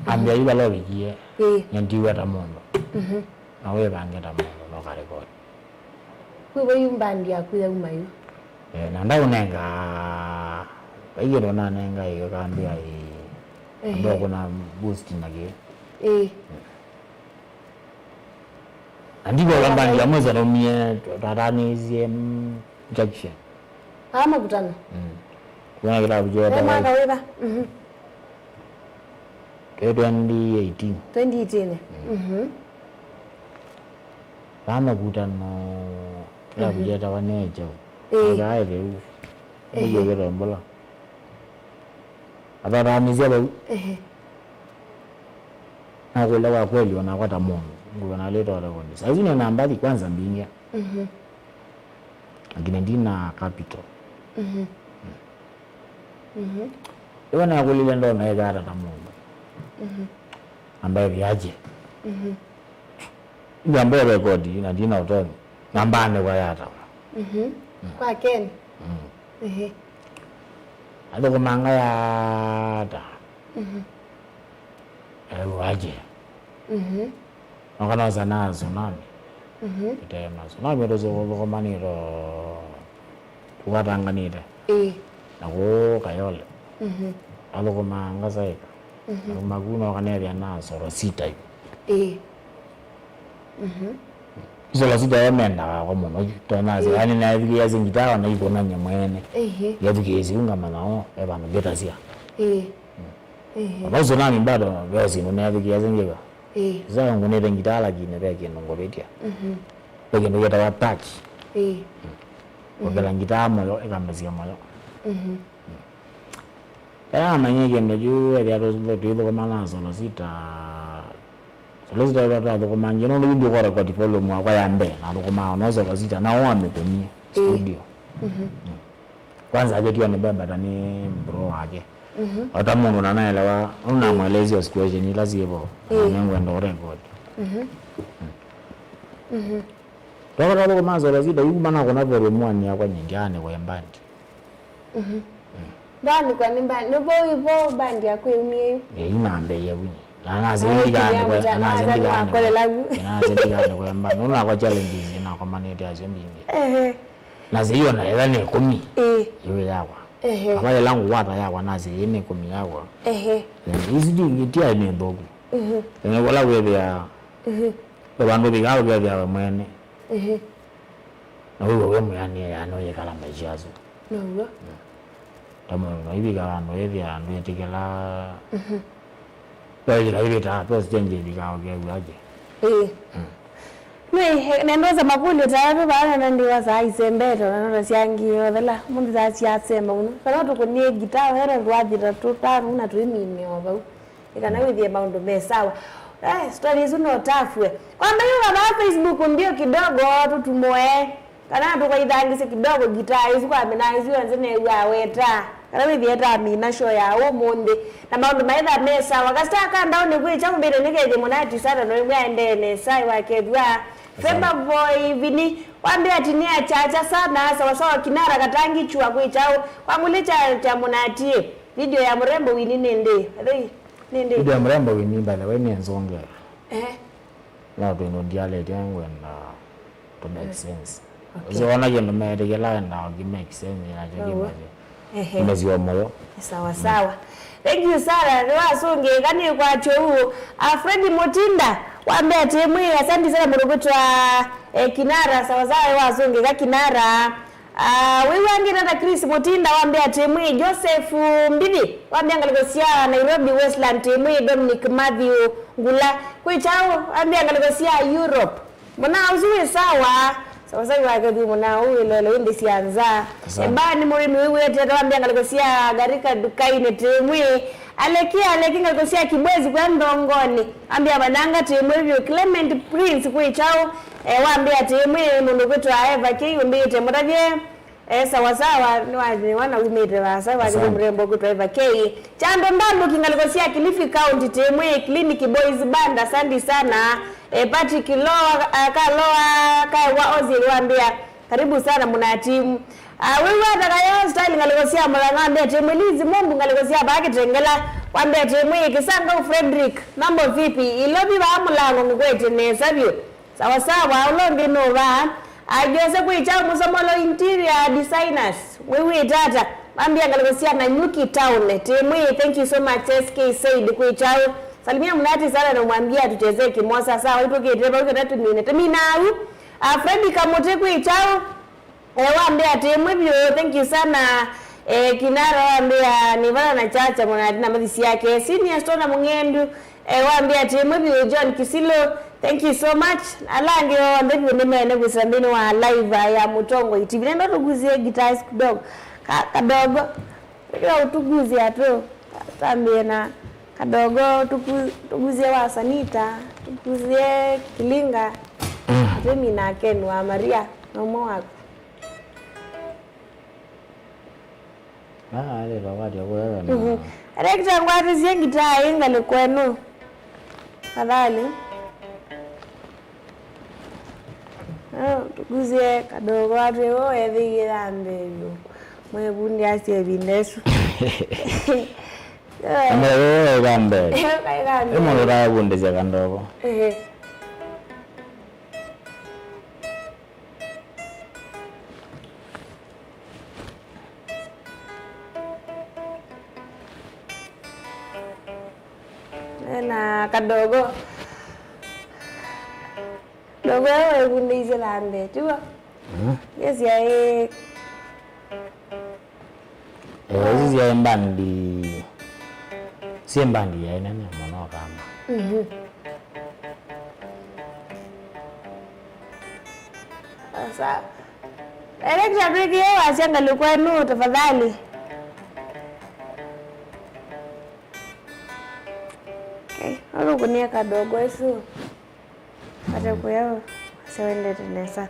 mhm, ambĩa yu vala ũvikie. Ĩĩ. Nyendiwe ta mũndũ. Mhm. Na wĩvange ta mũndũ, na ũkarekodi. Kwĩ vo yu mbandi yaku yauma yu? Eh, na ndaũnenga, vai kĩndũ nanenga ĩ, ũkambĩa ĩ, ehe, ambĩa ũkũna boost na kĩ. Ĩĩ. Na ndivyo mbandi ya mwezi anaumie, twatanĩisye, mm, Junction. Aa makutano? Mm. Kuna kĩlavu kya, eh, mwaka wĩva? Mhm. Twenty eighteen. Twenty eighteen. Mm. Mhm. Vaa makutano, kĩlavu, mhm, kyetawa nĩ Echau. Ĩĩ. Akae veu. Ehe. Nĩkyo kĩtombũla. Athatanĩsya vau. Ehe. Nakũlya kwa kweli, onakwa ta mũndũ ngũona lĩtwa rekodi. Saizi nĩ na mbathi kwanza mbingĩa. Mhm. Lakini ndina capital. Mhm. Mhm. Ĩwe nakũlile ndona ĩkata ta mũndũ. Mhm. Ambaye viaje. Mhm. Nyambo rekodi na ndina ũtonyi. Namba nĩ kwa yata. Mhm. Mm. Kwa Ken? Mm. Ehe. Athũkũmanga yata. Mhm. Ewaje. Mhm. Makanosa na tsunami. Mhm. Kitema tsunami tũthũkũmanĩto tũkatanganĩte. Ĩĩ. Na kũũ Kayole. Mhm. Athũkũmanga saika. Mhm. Na kuma kũu no kanethĩa na soro sita yu. Ĩĩ. Mhm. Isolo sita yo mendaga kwa mũno yu. Tonasya, ĩĩ, yani naethukĩĩasya ngita ona ikũnany'a mwene. Ĩĩ. Ngethukĩĩsya yu ngamanya o, e vandũ mbĩtasya. Ĩĩ. Mm. Ĩĩ. Ona ũsu nani bado ve syĩndũ neethukĩĩasya ngĩka. Ĩĩ. Sasa ngũnĩte ngitaa lakini ve kĩndũ ngũvĩtya. Mhm. Ve kĩndũ kĩtawa touch. Ĩĩ. Kũkĩla ngitaa moyo, ĩkambĩsya moyo. Mhm. Ĩla namanyie kĩndũ kyu, ethĩa tũ-, twĩthũkũma na Solosita. Solosita ĩla twathũkũma nje, nũndũ yu ndiũkwa record volume yakwa ya mbee, nathũkũmaa no Solosita, na ũũ amĩkũnie studio. Mhm. Mm. Kwanza akĩtiwa nĩ Beba ta nĩ bro wake. Mhm. O ta mũndũ na naelewa, nũndũ namweleisye o situation ila syĩ vo, na nĩngwenda ũ record. Mhm. Mm. Mhm. Twakata thũkũma Solosita, yu kuma nakũna volume one yakwa nyingĩ, anĩkwa band. Mhm. Ndaanikwa nĩ band, nĩ vo ivo band yaku yaumie yu? Ĩĩ, yu nambĩĩe vu. Na nasĩ ndikaanĩkwe, nasĩ ndikaanĩkwe. Nasĩ ndikaanĩkwe band. Nũndũ nakwa challenges nakomanĩte asyo mbingĩ. Ehe. Nasĩ yu ona ĩla nĩ ĩkũmi. Ĩĩ. Yu yakwa. Ehe. Kava ĩla ngũkwata yakwa, nasĩ ĩĩ nĩ ĩkũmi yakwa. Ehe. Ĩĩ, isu ti, ti aĩ nĩ nthũku. Mhm. Ĩĩ, kũla wĩthĩa, mhm, ve vandũ ũvikaa ũkethĩa we mwene. Mhm. Na wĩw'a wĩ mwĩanĩe, yaani, ũyĩkala maisha asu. Now'o. Mm. Ta mũndũ naivika vandũ ĩthĩa ndwĩtĩkĩla. Mhm. Twaithi kaivĩtaa, twa stage ĩvikaa ũkew'a ake. Ĩĩ. Mm. Nĩ, nenda ũsa makũlyo ta ave vaa na ndiwa saa isembete, ona nota syangi yothela, mũndũ saa syasema mũno. Kana tũkũnie ngitaa, wera twathi ta tũtano na twĩmine o vau. Nĩ kana wĩthĩe maũndũ me sawa. Eh, story isu no tafue. Kwamba yu vaa Facebook mbio kidogo tũtumũe. Kana tũkaithangĩsye kidogo ngitaa isu kwa mina isu yonthe new'aa weta. Kana wĩthĩe tamina show ya ũmũnthĩ. Na maũndũ maitha me sawa. Kasita kandaũnĩ kwĩ kyaũ mbĩte nĩkethĩe mũnati sana no ĩmwe aendee nesa wakethwa. Favor Boy Vini. Wambĩa ati nĩ achacha sana. Sawa sawa kinara katangi chua kwĩ kyaũ. Kwa ngũlĩ cha, cha mũnati. Video ya mũrembo Winnie nĩ ndĩ? Athei. Nĩ ndĩ. Video ya mũrembo Winnie, by the way, nĩ nzũngĩe. Eh. No twĩndũ ndialĩtye ngwenda to make sense. Okay. Ũsĩ wona kĩndũ meetĩkĩla wendaa kĩ make sense nakyo kĩmesyo. Ehe. Kĩmesyo moyo. Sawa, sawa. Thank you, Sarah. Nĩwasũngĩĩka nĩ kwa kyou. Ah, Freddy Mutinda, wambĩa atĩ mwĩ, asante sana mũndũ kwĩtwa, eh, Kinara. Sawa, sawa, nĩwasũngĩĩka Kinara. Ah, wĩw'angĩte ta Chris Mutinda wambĩa atĩ mwĩ Joseph Mbithi, wambĩa ngalĩko sya Nairobi Westland, atĩ mwĩ Dominic Matthew Ngula. Kwĩ kyaũ, wambĩa ngalĩko sya Europe. Mũnaa ũsu wĩ sawa. Sawa sawa wake tu mũnaa ũũ wĩlelo ĩndĩ sya nza. Asante. Eba nĩ mũrĩmi wĩw'ĩte ta wambĩa ngalĩko sya Garika Dukaini, atĩ mwĩ Aleki, Aleki ngalĩko sya Kibwezi kwa Ndongoni. Ambĩa vananga tĩ mwĩ vyũ Clement Prince kwĩ kyaũ. Eh, wambĩa atĩ mwĩ mũndũ kwĩtwa Eva K ũmbĩĩte mũtavye. Eh, sawa sawa, nĩwathĩwa na umĩte vaasa, wathĩwa mũrembo kwĩtwa Eva K. Kyando Ndambuki ngalĩko sya Kilifi County tĩ mwĩ Clinic Boys Band, asante sana. Eh, Patrick Loa, ah, Kaloa, Kaewa Ozil wambĩa. Karibu sana muna timu. Ah, wĩw'ata kayo style ngalĩko sya mũlanga wambĩa tĩ mwĩ Liz Mombu ngalĩko sya vaa Kitengela. Wambĩa tĩ mwĩ Kisangau Frederick. Mambo vipi? Ilovi vaa mũlango ngũkwete nesa vyũ. Sawa sawa, ũla ũngĩ nũva. Ajose kwĩ kyaũ Mũsomolo Interior Designers. Mwĩw'ĩte ata? Mambĩa ngalĩko sya Nanyuki Town. Tĩ mwĩ, thank you so much, S K Said kwĩ kyaũ. Salimia Mnati sana na mwambie atuchezee kimosa. Sawa, itũkĩte vau kana tũmine. Tũmina au. Ah, Freddy Kamuti kwĩ kyaũ. Eh, wambĩa tĩ mwĩ vyũ, thank you sana. Eh, Kinara wambĩa nĩ vana na Chacha Mwanati na mathisi yake. Senior Stona Mung'endu, eh, wambĩa tĩ mwĩ vyũ, John Kisilo, thank you so much. Ala angĩ onthe vyũ nĩ mene kwĩsĩla nthĩnĩ wa live ya Mũtongoi T V. Nenda tũguzie guitars kidogo. Ka, kadogo. Ĩkĩla ũtuguzie tu. Tambie na kadogo, tuku-, tuguzie wa Sanita, tuguzie Kilinga. Mm. Atemi na Ken wa Maria, na ũmwe waku. Ah, ale twakwatya kũya na. Mhm. Director, ngwatĩsye ngitaa ĩ ngalĩ kwenu. Tafadhali. Ah, tuguzie kadogo atĩ ũũ ethĩie ya mbee vyũ. Mwĩvundĩasya ĩvinda ĩsu. Amwe ũũ ĩka mbee. Ĩka mbee. Ĩ mũndũ ũtavundĩsya kadogo. Ehe. Ena kadogo. Kadogo ĩyo ĩvundĩisye na mbee, tiw'o? Mm. Yesyaĩ Eh, isu syaĩ mbandi, Syĩ mbandi ya ĩnene mũno kamba. Mhm. Asa. Director, tũĩkĩe wasya ngalĩko ĩno tafadhali. Okay, no tũkũnie kadogo ĩsu. Ate kũya wasya wendete nesa.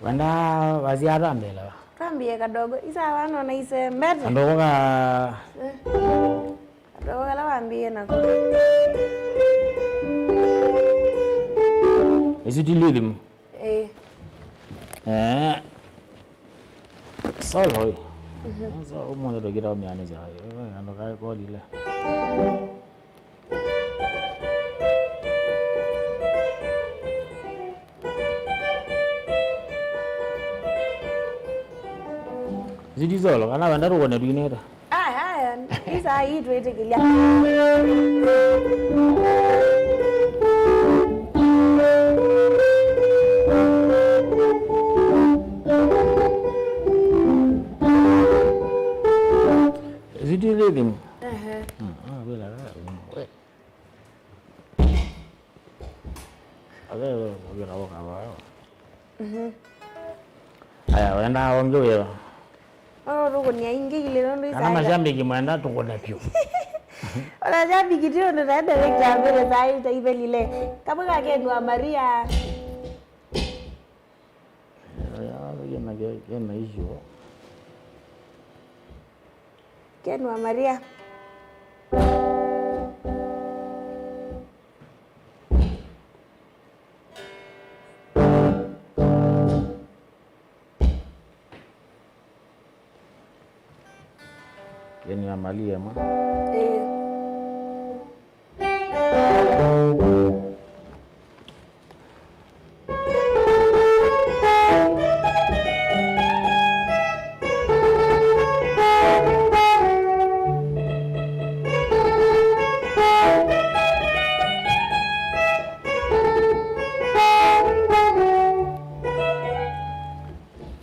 Wendaa wasya twambĩle va? Twambie kadogo. Isawa nona isembete. Kadogo ka... Eh. Kadogo kala wambie nako. Isu ti rhythm. Eh. Eh. Solo. Mhm. So, ũmũnthĩ tũkĩta ũmĩanĩsya. Andũ kaĩ kolile. Ziti solo, kana wenda tũkone twinĩte? Aya, aya, isa hii twĩtĩkĩlya. Ziti rhythm. Ehe. Mm, ah, wĩla, ah, mm, we. Ave, wĩla ũkava. Mhm. Aya, wendaa ũngĩ wĩva? Ona tũkũnia ingĩ ilĩ nũndũ kana isaga. Mashabiki mwenda tũkũne vyũ. Ona shabiki ti ũndũ ta director ambĩle saa hii ta ivelile. Kamwe ka Ken wa Maria. Ya, ya, kena, kena issue. Ken wa Maria. Ken wa Maria ĩmwe. Ĩĩ.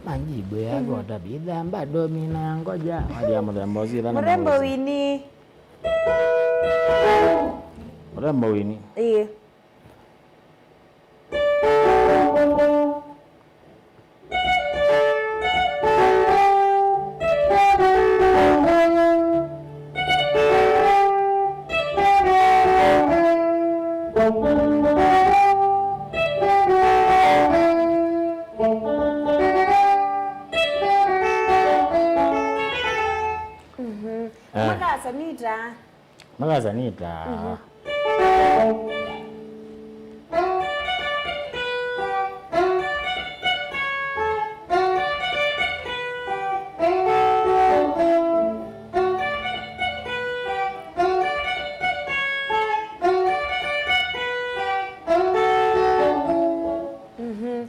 Majibu yako tabitha bado mina ngoja. Hali ya mrembo zile na mrembo mauzi. Winnie. Mrembo Winnie. Ĩĩ. Mhm. Eh. Makasa nita. Makasa nita. Mhm. Mhm.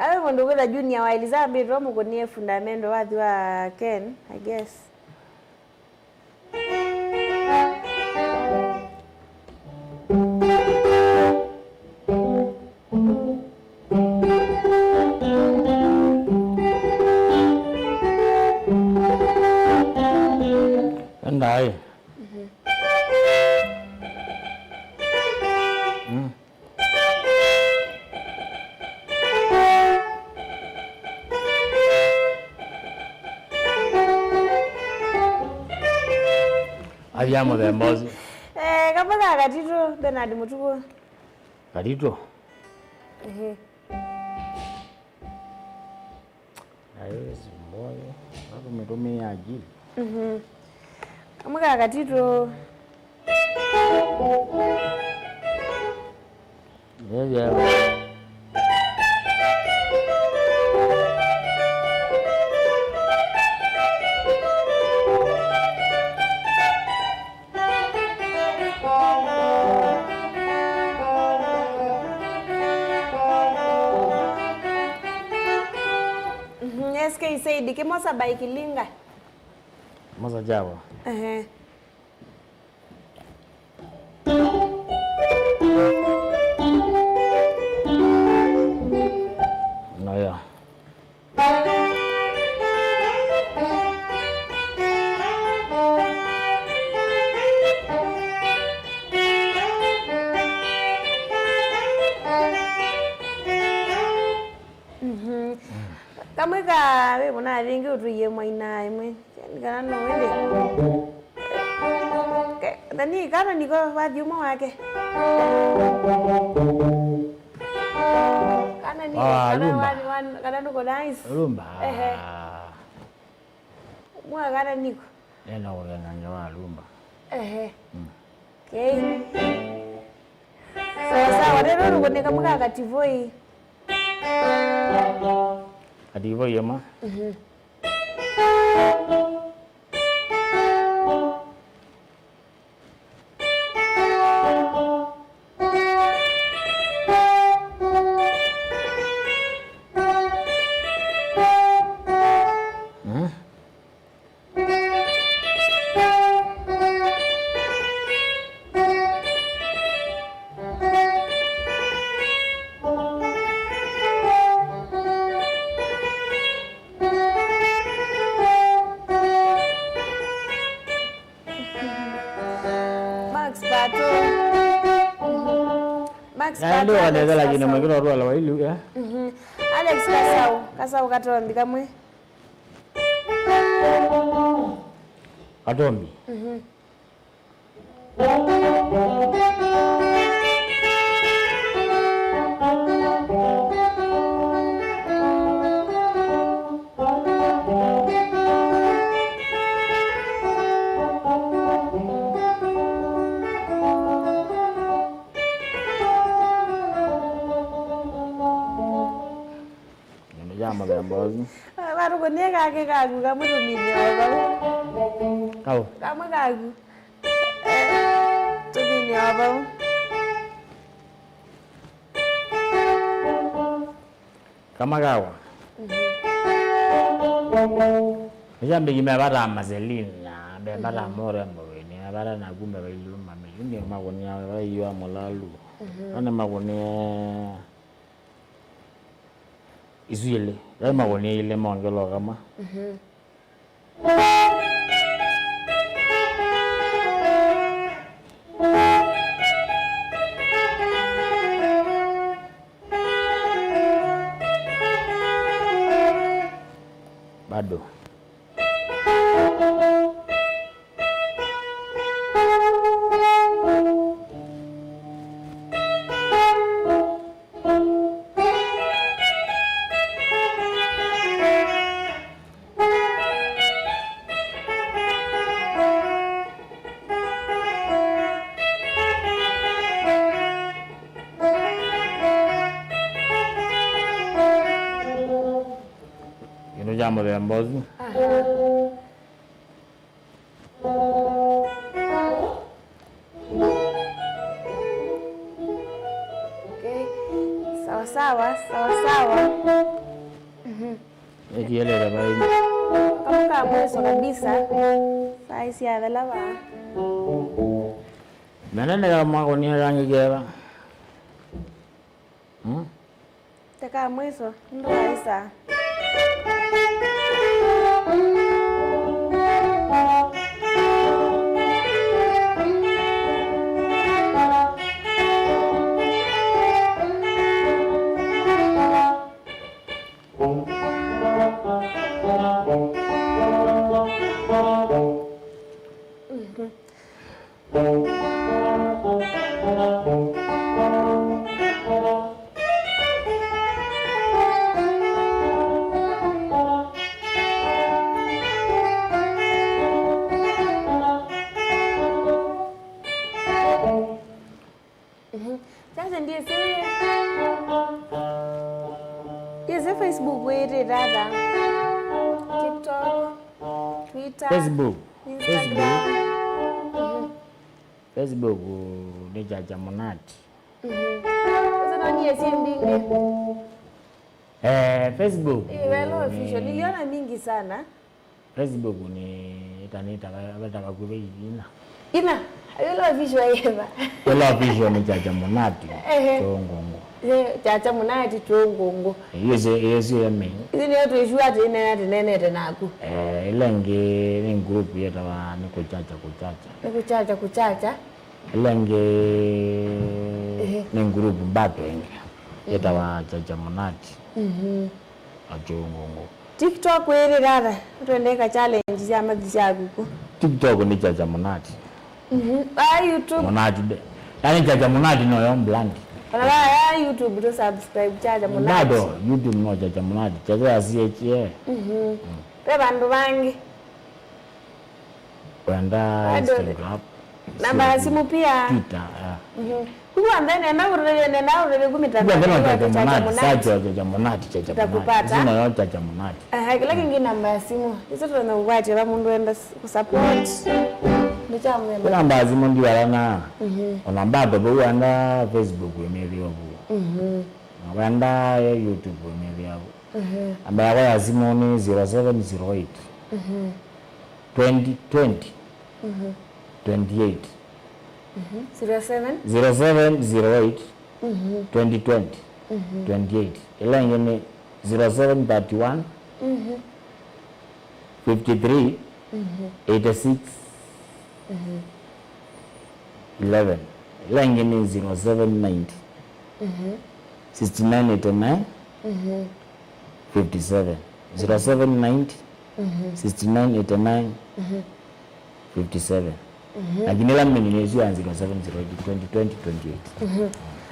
Awe mũndũ kwĩtha Junior wa Eliza ambĩtwe mũkũnie fundamento wathi wa Ken, I guess. Aĩ. Mhm. Mm. Avya mũthemba ũsu. Eh, kamwe ka Katitũ, Bernard Mũtuku. Katitũ. Ehe. Aĩ, simboye. Atumĩtũmĩe akili. Mhm. Kamwe ka Katitũ. Yeah, yeah. Mhm, S K Said, Kimosa by Kilinga. Kimosa Java. Ehe. No, yeah. Mhm. Kamwe ka wĩ mũna vingi ũtũie mwaina ĩmwe. Ni kana no wende. Ke, thani kana niko wathi ũmwe wake. Kana ni, ah, kana Lumba. Wan, wan, kana nduko nice. Lumba. Ehe. Mwa kana niko. Nenda kũtheng'ange wa Lumba. Ehe. Mm. Okay. Sawa, sawa. Rero ruko ni kamwe ka Kativoi. Kativoi ĩmwe. Mhm. Max Pato. Max Pato, Alex Kasau. Lakini mwingine watu wala wailu, eh? Mhm. Alex Kasau, Kasau Katombi kamwe. Katombi. Mhm. Nĩ ya mũthemba ũsu. Varũkũ nĩ kake kaku kamwe tũmine o vau. Kaũ? Kamwe kaku. Eh, tũmine o vau. Kama kawa. Mhm. Nĩkyambĩki mevataa Marcelina, mevataa, mhm, Morembo wĩnĩ, mevataa naku mevailu mamĩlu, nĩ makũnia vaiwa mũlalu. Mhm. Nĩ makũnia isu ilĩ, yaĩ makũnia ilĩ mongela o kamwe. Mhm. Bado. Kĩndũ kya mũthemba ũsu. Aha. Okay. Sawa sawa, sawa sawa. Mhm. Ĩkielele vai. Kamwe ka mwiso kabisa. Saa ici athela va. Mene nĩ kama kũnia kangĩ keva. Hmm? Teka mwiso, nũndũ waĩsa. Mhm. Sasa ndiĩsĩ, ndiĩsĩ Facebook wĩtĩte ata? TikTok, Twitter, Facebook. Instagram. Facebook. Mhm. Facebook nĩ Chacha Mũnati. Mhm. Sasa no niĩsĩ mbingĩ. Eh, Facebook. Ĩĩ, Welo Official. Niliona mingi sana. Facebook nĩ ĩtanĩta ve-, veta vakuvĩ ina. Ina? Welo Official yĩva? Welo Official nĩ Chacha Mũnati. Ehe. Tũngũngũ. Eh, Chacha Mũnati Tũngũngũ. Ĩyo syo, ĩyo syo ya main. Ici nĩyo twĩsua atĩ ĩnene, tũnenete naku. Eh, ĩla ĩngĩ nĩ group yĩtawa nĩ Kũchacha Kũchacha. Nĩ Kũchacha Kũchacha. Ĩla ĩngĩ, ehe, nĩ group mbato ĩngĩ. Mhm. Yĩtawa Chacha Mũnati. Mhm. Atũngũngũ. TikTok wĩrĩ dada, ũtwendeka challenge sya mathi syaku ku. TikTok nĩ Chacha Mũnati. Mhm. Ah, YouTube. Mũnati de. Yaani Chacha Mũnati no yo brand. Ona ya YouTube to subscribe Chacha Mũnati. Bado YouTube no Chacha Mũnati. Chacha ya C H A. Mhm. Mm. Ve vandũ vangĩ. Wenda bado Instagram, namba ya simu pia. Twitter, ah. Mhm. Kuku anthene na urere, na urere kumita. Kuku anthene Chacha Mũnati, search Chacha Mũnati, Chacha Mũnati. Takupata. Sina yo Chacha Mũnati. Aha, kĩla kĩngĩ namba ya simu. Iso tuna ukwati la mundu enda s-, ku support. Ndio cha mwemba. Namba ya simu ndio alana. Mhm. Ona bado bo wenda Facebook wemethio bu. Mhm. Na wenda YouTube wemethio bu. Mhm. Namba yakwa ya simu nĩ zero seven zero eight, mhm, twenty twenty, mhm, twenty eight. Mhm. Zero seven? Zero seven zero eight, mhm, twenty twenty, mhm, twenty eight. Ĩla ĩngĩ nĩ zero seven thirty one, mhm, fifty three, mhm, eighty six, mhm, eleven. Ĩla ĩngĩ nĩ zero seven ninety, mhm, sixty nine eighty nine, mhm, fifty seven. Zero seven ninety, mhm, sixty nine eighty nine, mhm, fifty seven. Mhm. Lakini ĩla mini nĩ ĩsu ya zero seven zero eight twenty twenty twenty eight. Mhm.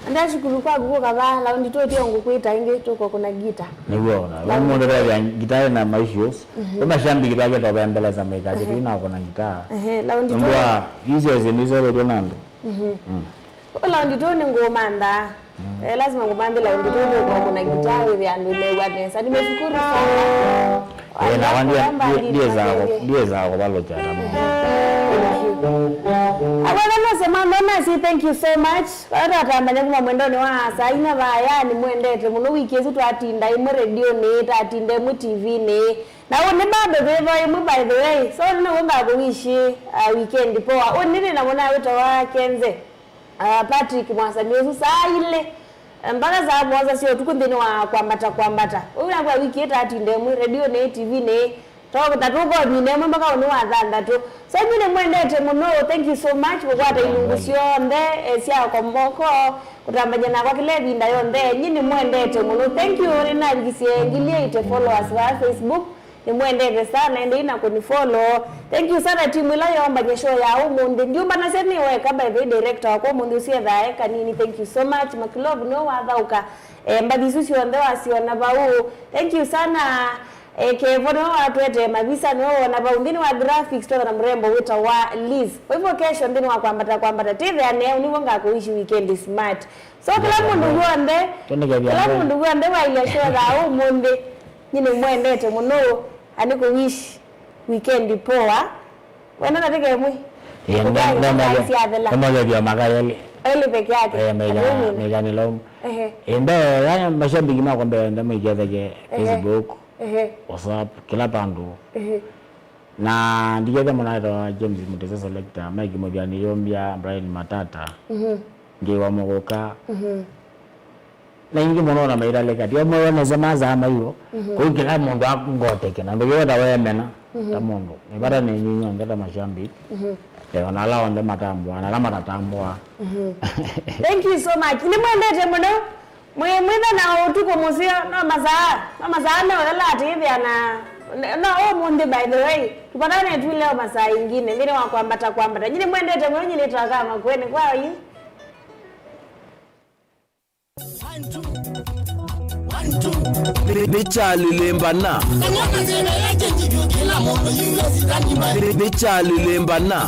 Andashukuru kwaku kũka vaa, laundi tũtio ngũkwĩta ĩngĩ tũkokũna gita. Nĩw'o, na mũndũ vavya gita na maissues. Mhm. Ũmashambiki vake tobembeleza maikasya, ehe, tũinakũna gita. Ehe, laundi tũ. Nũndũ wa icio syĩndũ isevetwe na andũ. Mhm. Mm. Laundi tũ nĩ ngũmantha. Mm. Eh, lazima ngũmanthe laundi tũ nĩ ngũkũna gita wĩthĩa andũ mewa nesa. Nimeshukuru sana. Eh, na wandi ndiezako, ndiezako balo chana. Thank you. Abwana nose mama nasi, thank you so much. Ata atambanya kuma mwendoni wa saa inya vaya, nĩmwendete mũno. Wiki ĩsu twatinda ĩmwe redionĩ, twatinda ĩmwe T V-nĩ. Na ũnĩ bado veva ĩmwe, by the way. So nĩnawonga kũwishi, uh, weekend poa. Ũnĩ nĩ na mwana wĩtawa Kenze. Ah, Patrick Mwasami ũsu saa ilĩ, eh, mpaka saa mũonza sya ũtukũ nthĩnĩ wa kwambata kwambata. Ũu nakw'a wiki ĩtatinde ĩmwe, redionĩ, T V-nĩ, to-, na tũkomina ĩmwe mpaka ũnĩ wa thanthatũ. So, inyu nĩmwendete mũno, thank you so much kũkwata ilungu syonthe, eh, sya Komoko, kũtambany'a nakwa kĩla ĩvinda yonthe, inyu nĩmwendete mũno. Thank you, nĩnavikisye ngili eight followers va Facebook. Nĩmwendete sana, endei na kũnifollow. Thank you sana timu ĩla yombany'a show ya ũmũnthĩ. Ndiũmbanasya nĩ weka, by the way, director wakwa ũmũnthĩ ũsu ethaa e kanini. Thank you so much. Makilove nĩwe wathaũka, eh, mbathi isu syonthe wasiona vau. Thank you sana, eh, Kevo nĩwe watwetee mavisa, nĩwe wona vau. Nthĩnĩ wa graphics, twetha na mũrembo wĩtawa Liz. Kwa hivyo kesho nthĩnĩ wa kwambata kwambata, tĩtheanee, nĩw'o ngakũwishi weekend smart. So, kĩla mũndũ w'onthe, kĩla mũndũ w'onthe wailya show ya ũmũnthĩ, nĩ nĩmwendete mũno, ani kũwish weekend poa. Wenda nateke mwi? Ndamagethia maka elĩ. Elĩ peke yake. Eh, mega, mega nĩ lomu. Ehe. Enda ya mashabiki makwa mbele nda maiketheke, ehe, Facebook, ehe, WhatsApp, kila pandu. Ehe. Na ndikethya mũnaĩtwa James Mutesa Selector, Mike Mũthya, nĩyũmbya Brian Matata, mhm, Ngĩwa Mũgũka. Mhm. Na ingĩ mũno na mairalĩka. Tio moyo nese mazaa maivo. Mhm. Kũu kĩla mũndũ angoteke. Na ndũkĩweta wemena. Mhm. Ta mũndũ. Nĩvata nĩ nyinyi onthe ta mashabiki. Mhm. Eh, ona ala onthe matambũa, na ala matatambũa. Mhm. Thank you so much. Nĩmwendete mũno. Mwĩ, mwĩtha na ũtukũ mũseo, no masaa, no masaa meũthela atĩĩthĩa na No, no, ũmũnthĩ, by the way, tupatane tu leo masaa ingine, nthĩnĩ wa kwambata kwambata. Nyie nĩmwendete mũno, nyie nĩtwakaa Makueni kwa yu. Nĩkyalĩlĩmbana. Nĩkyalĩlĩmbana.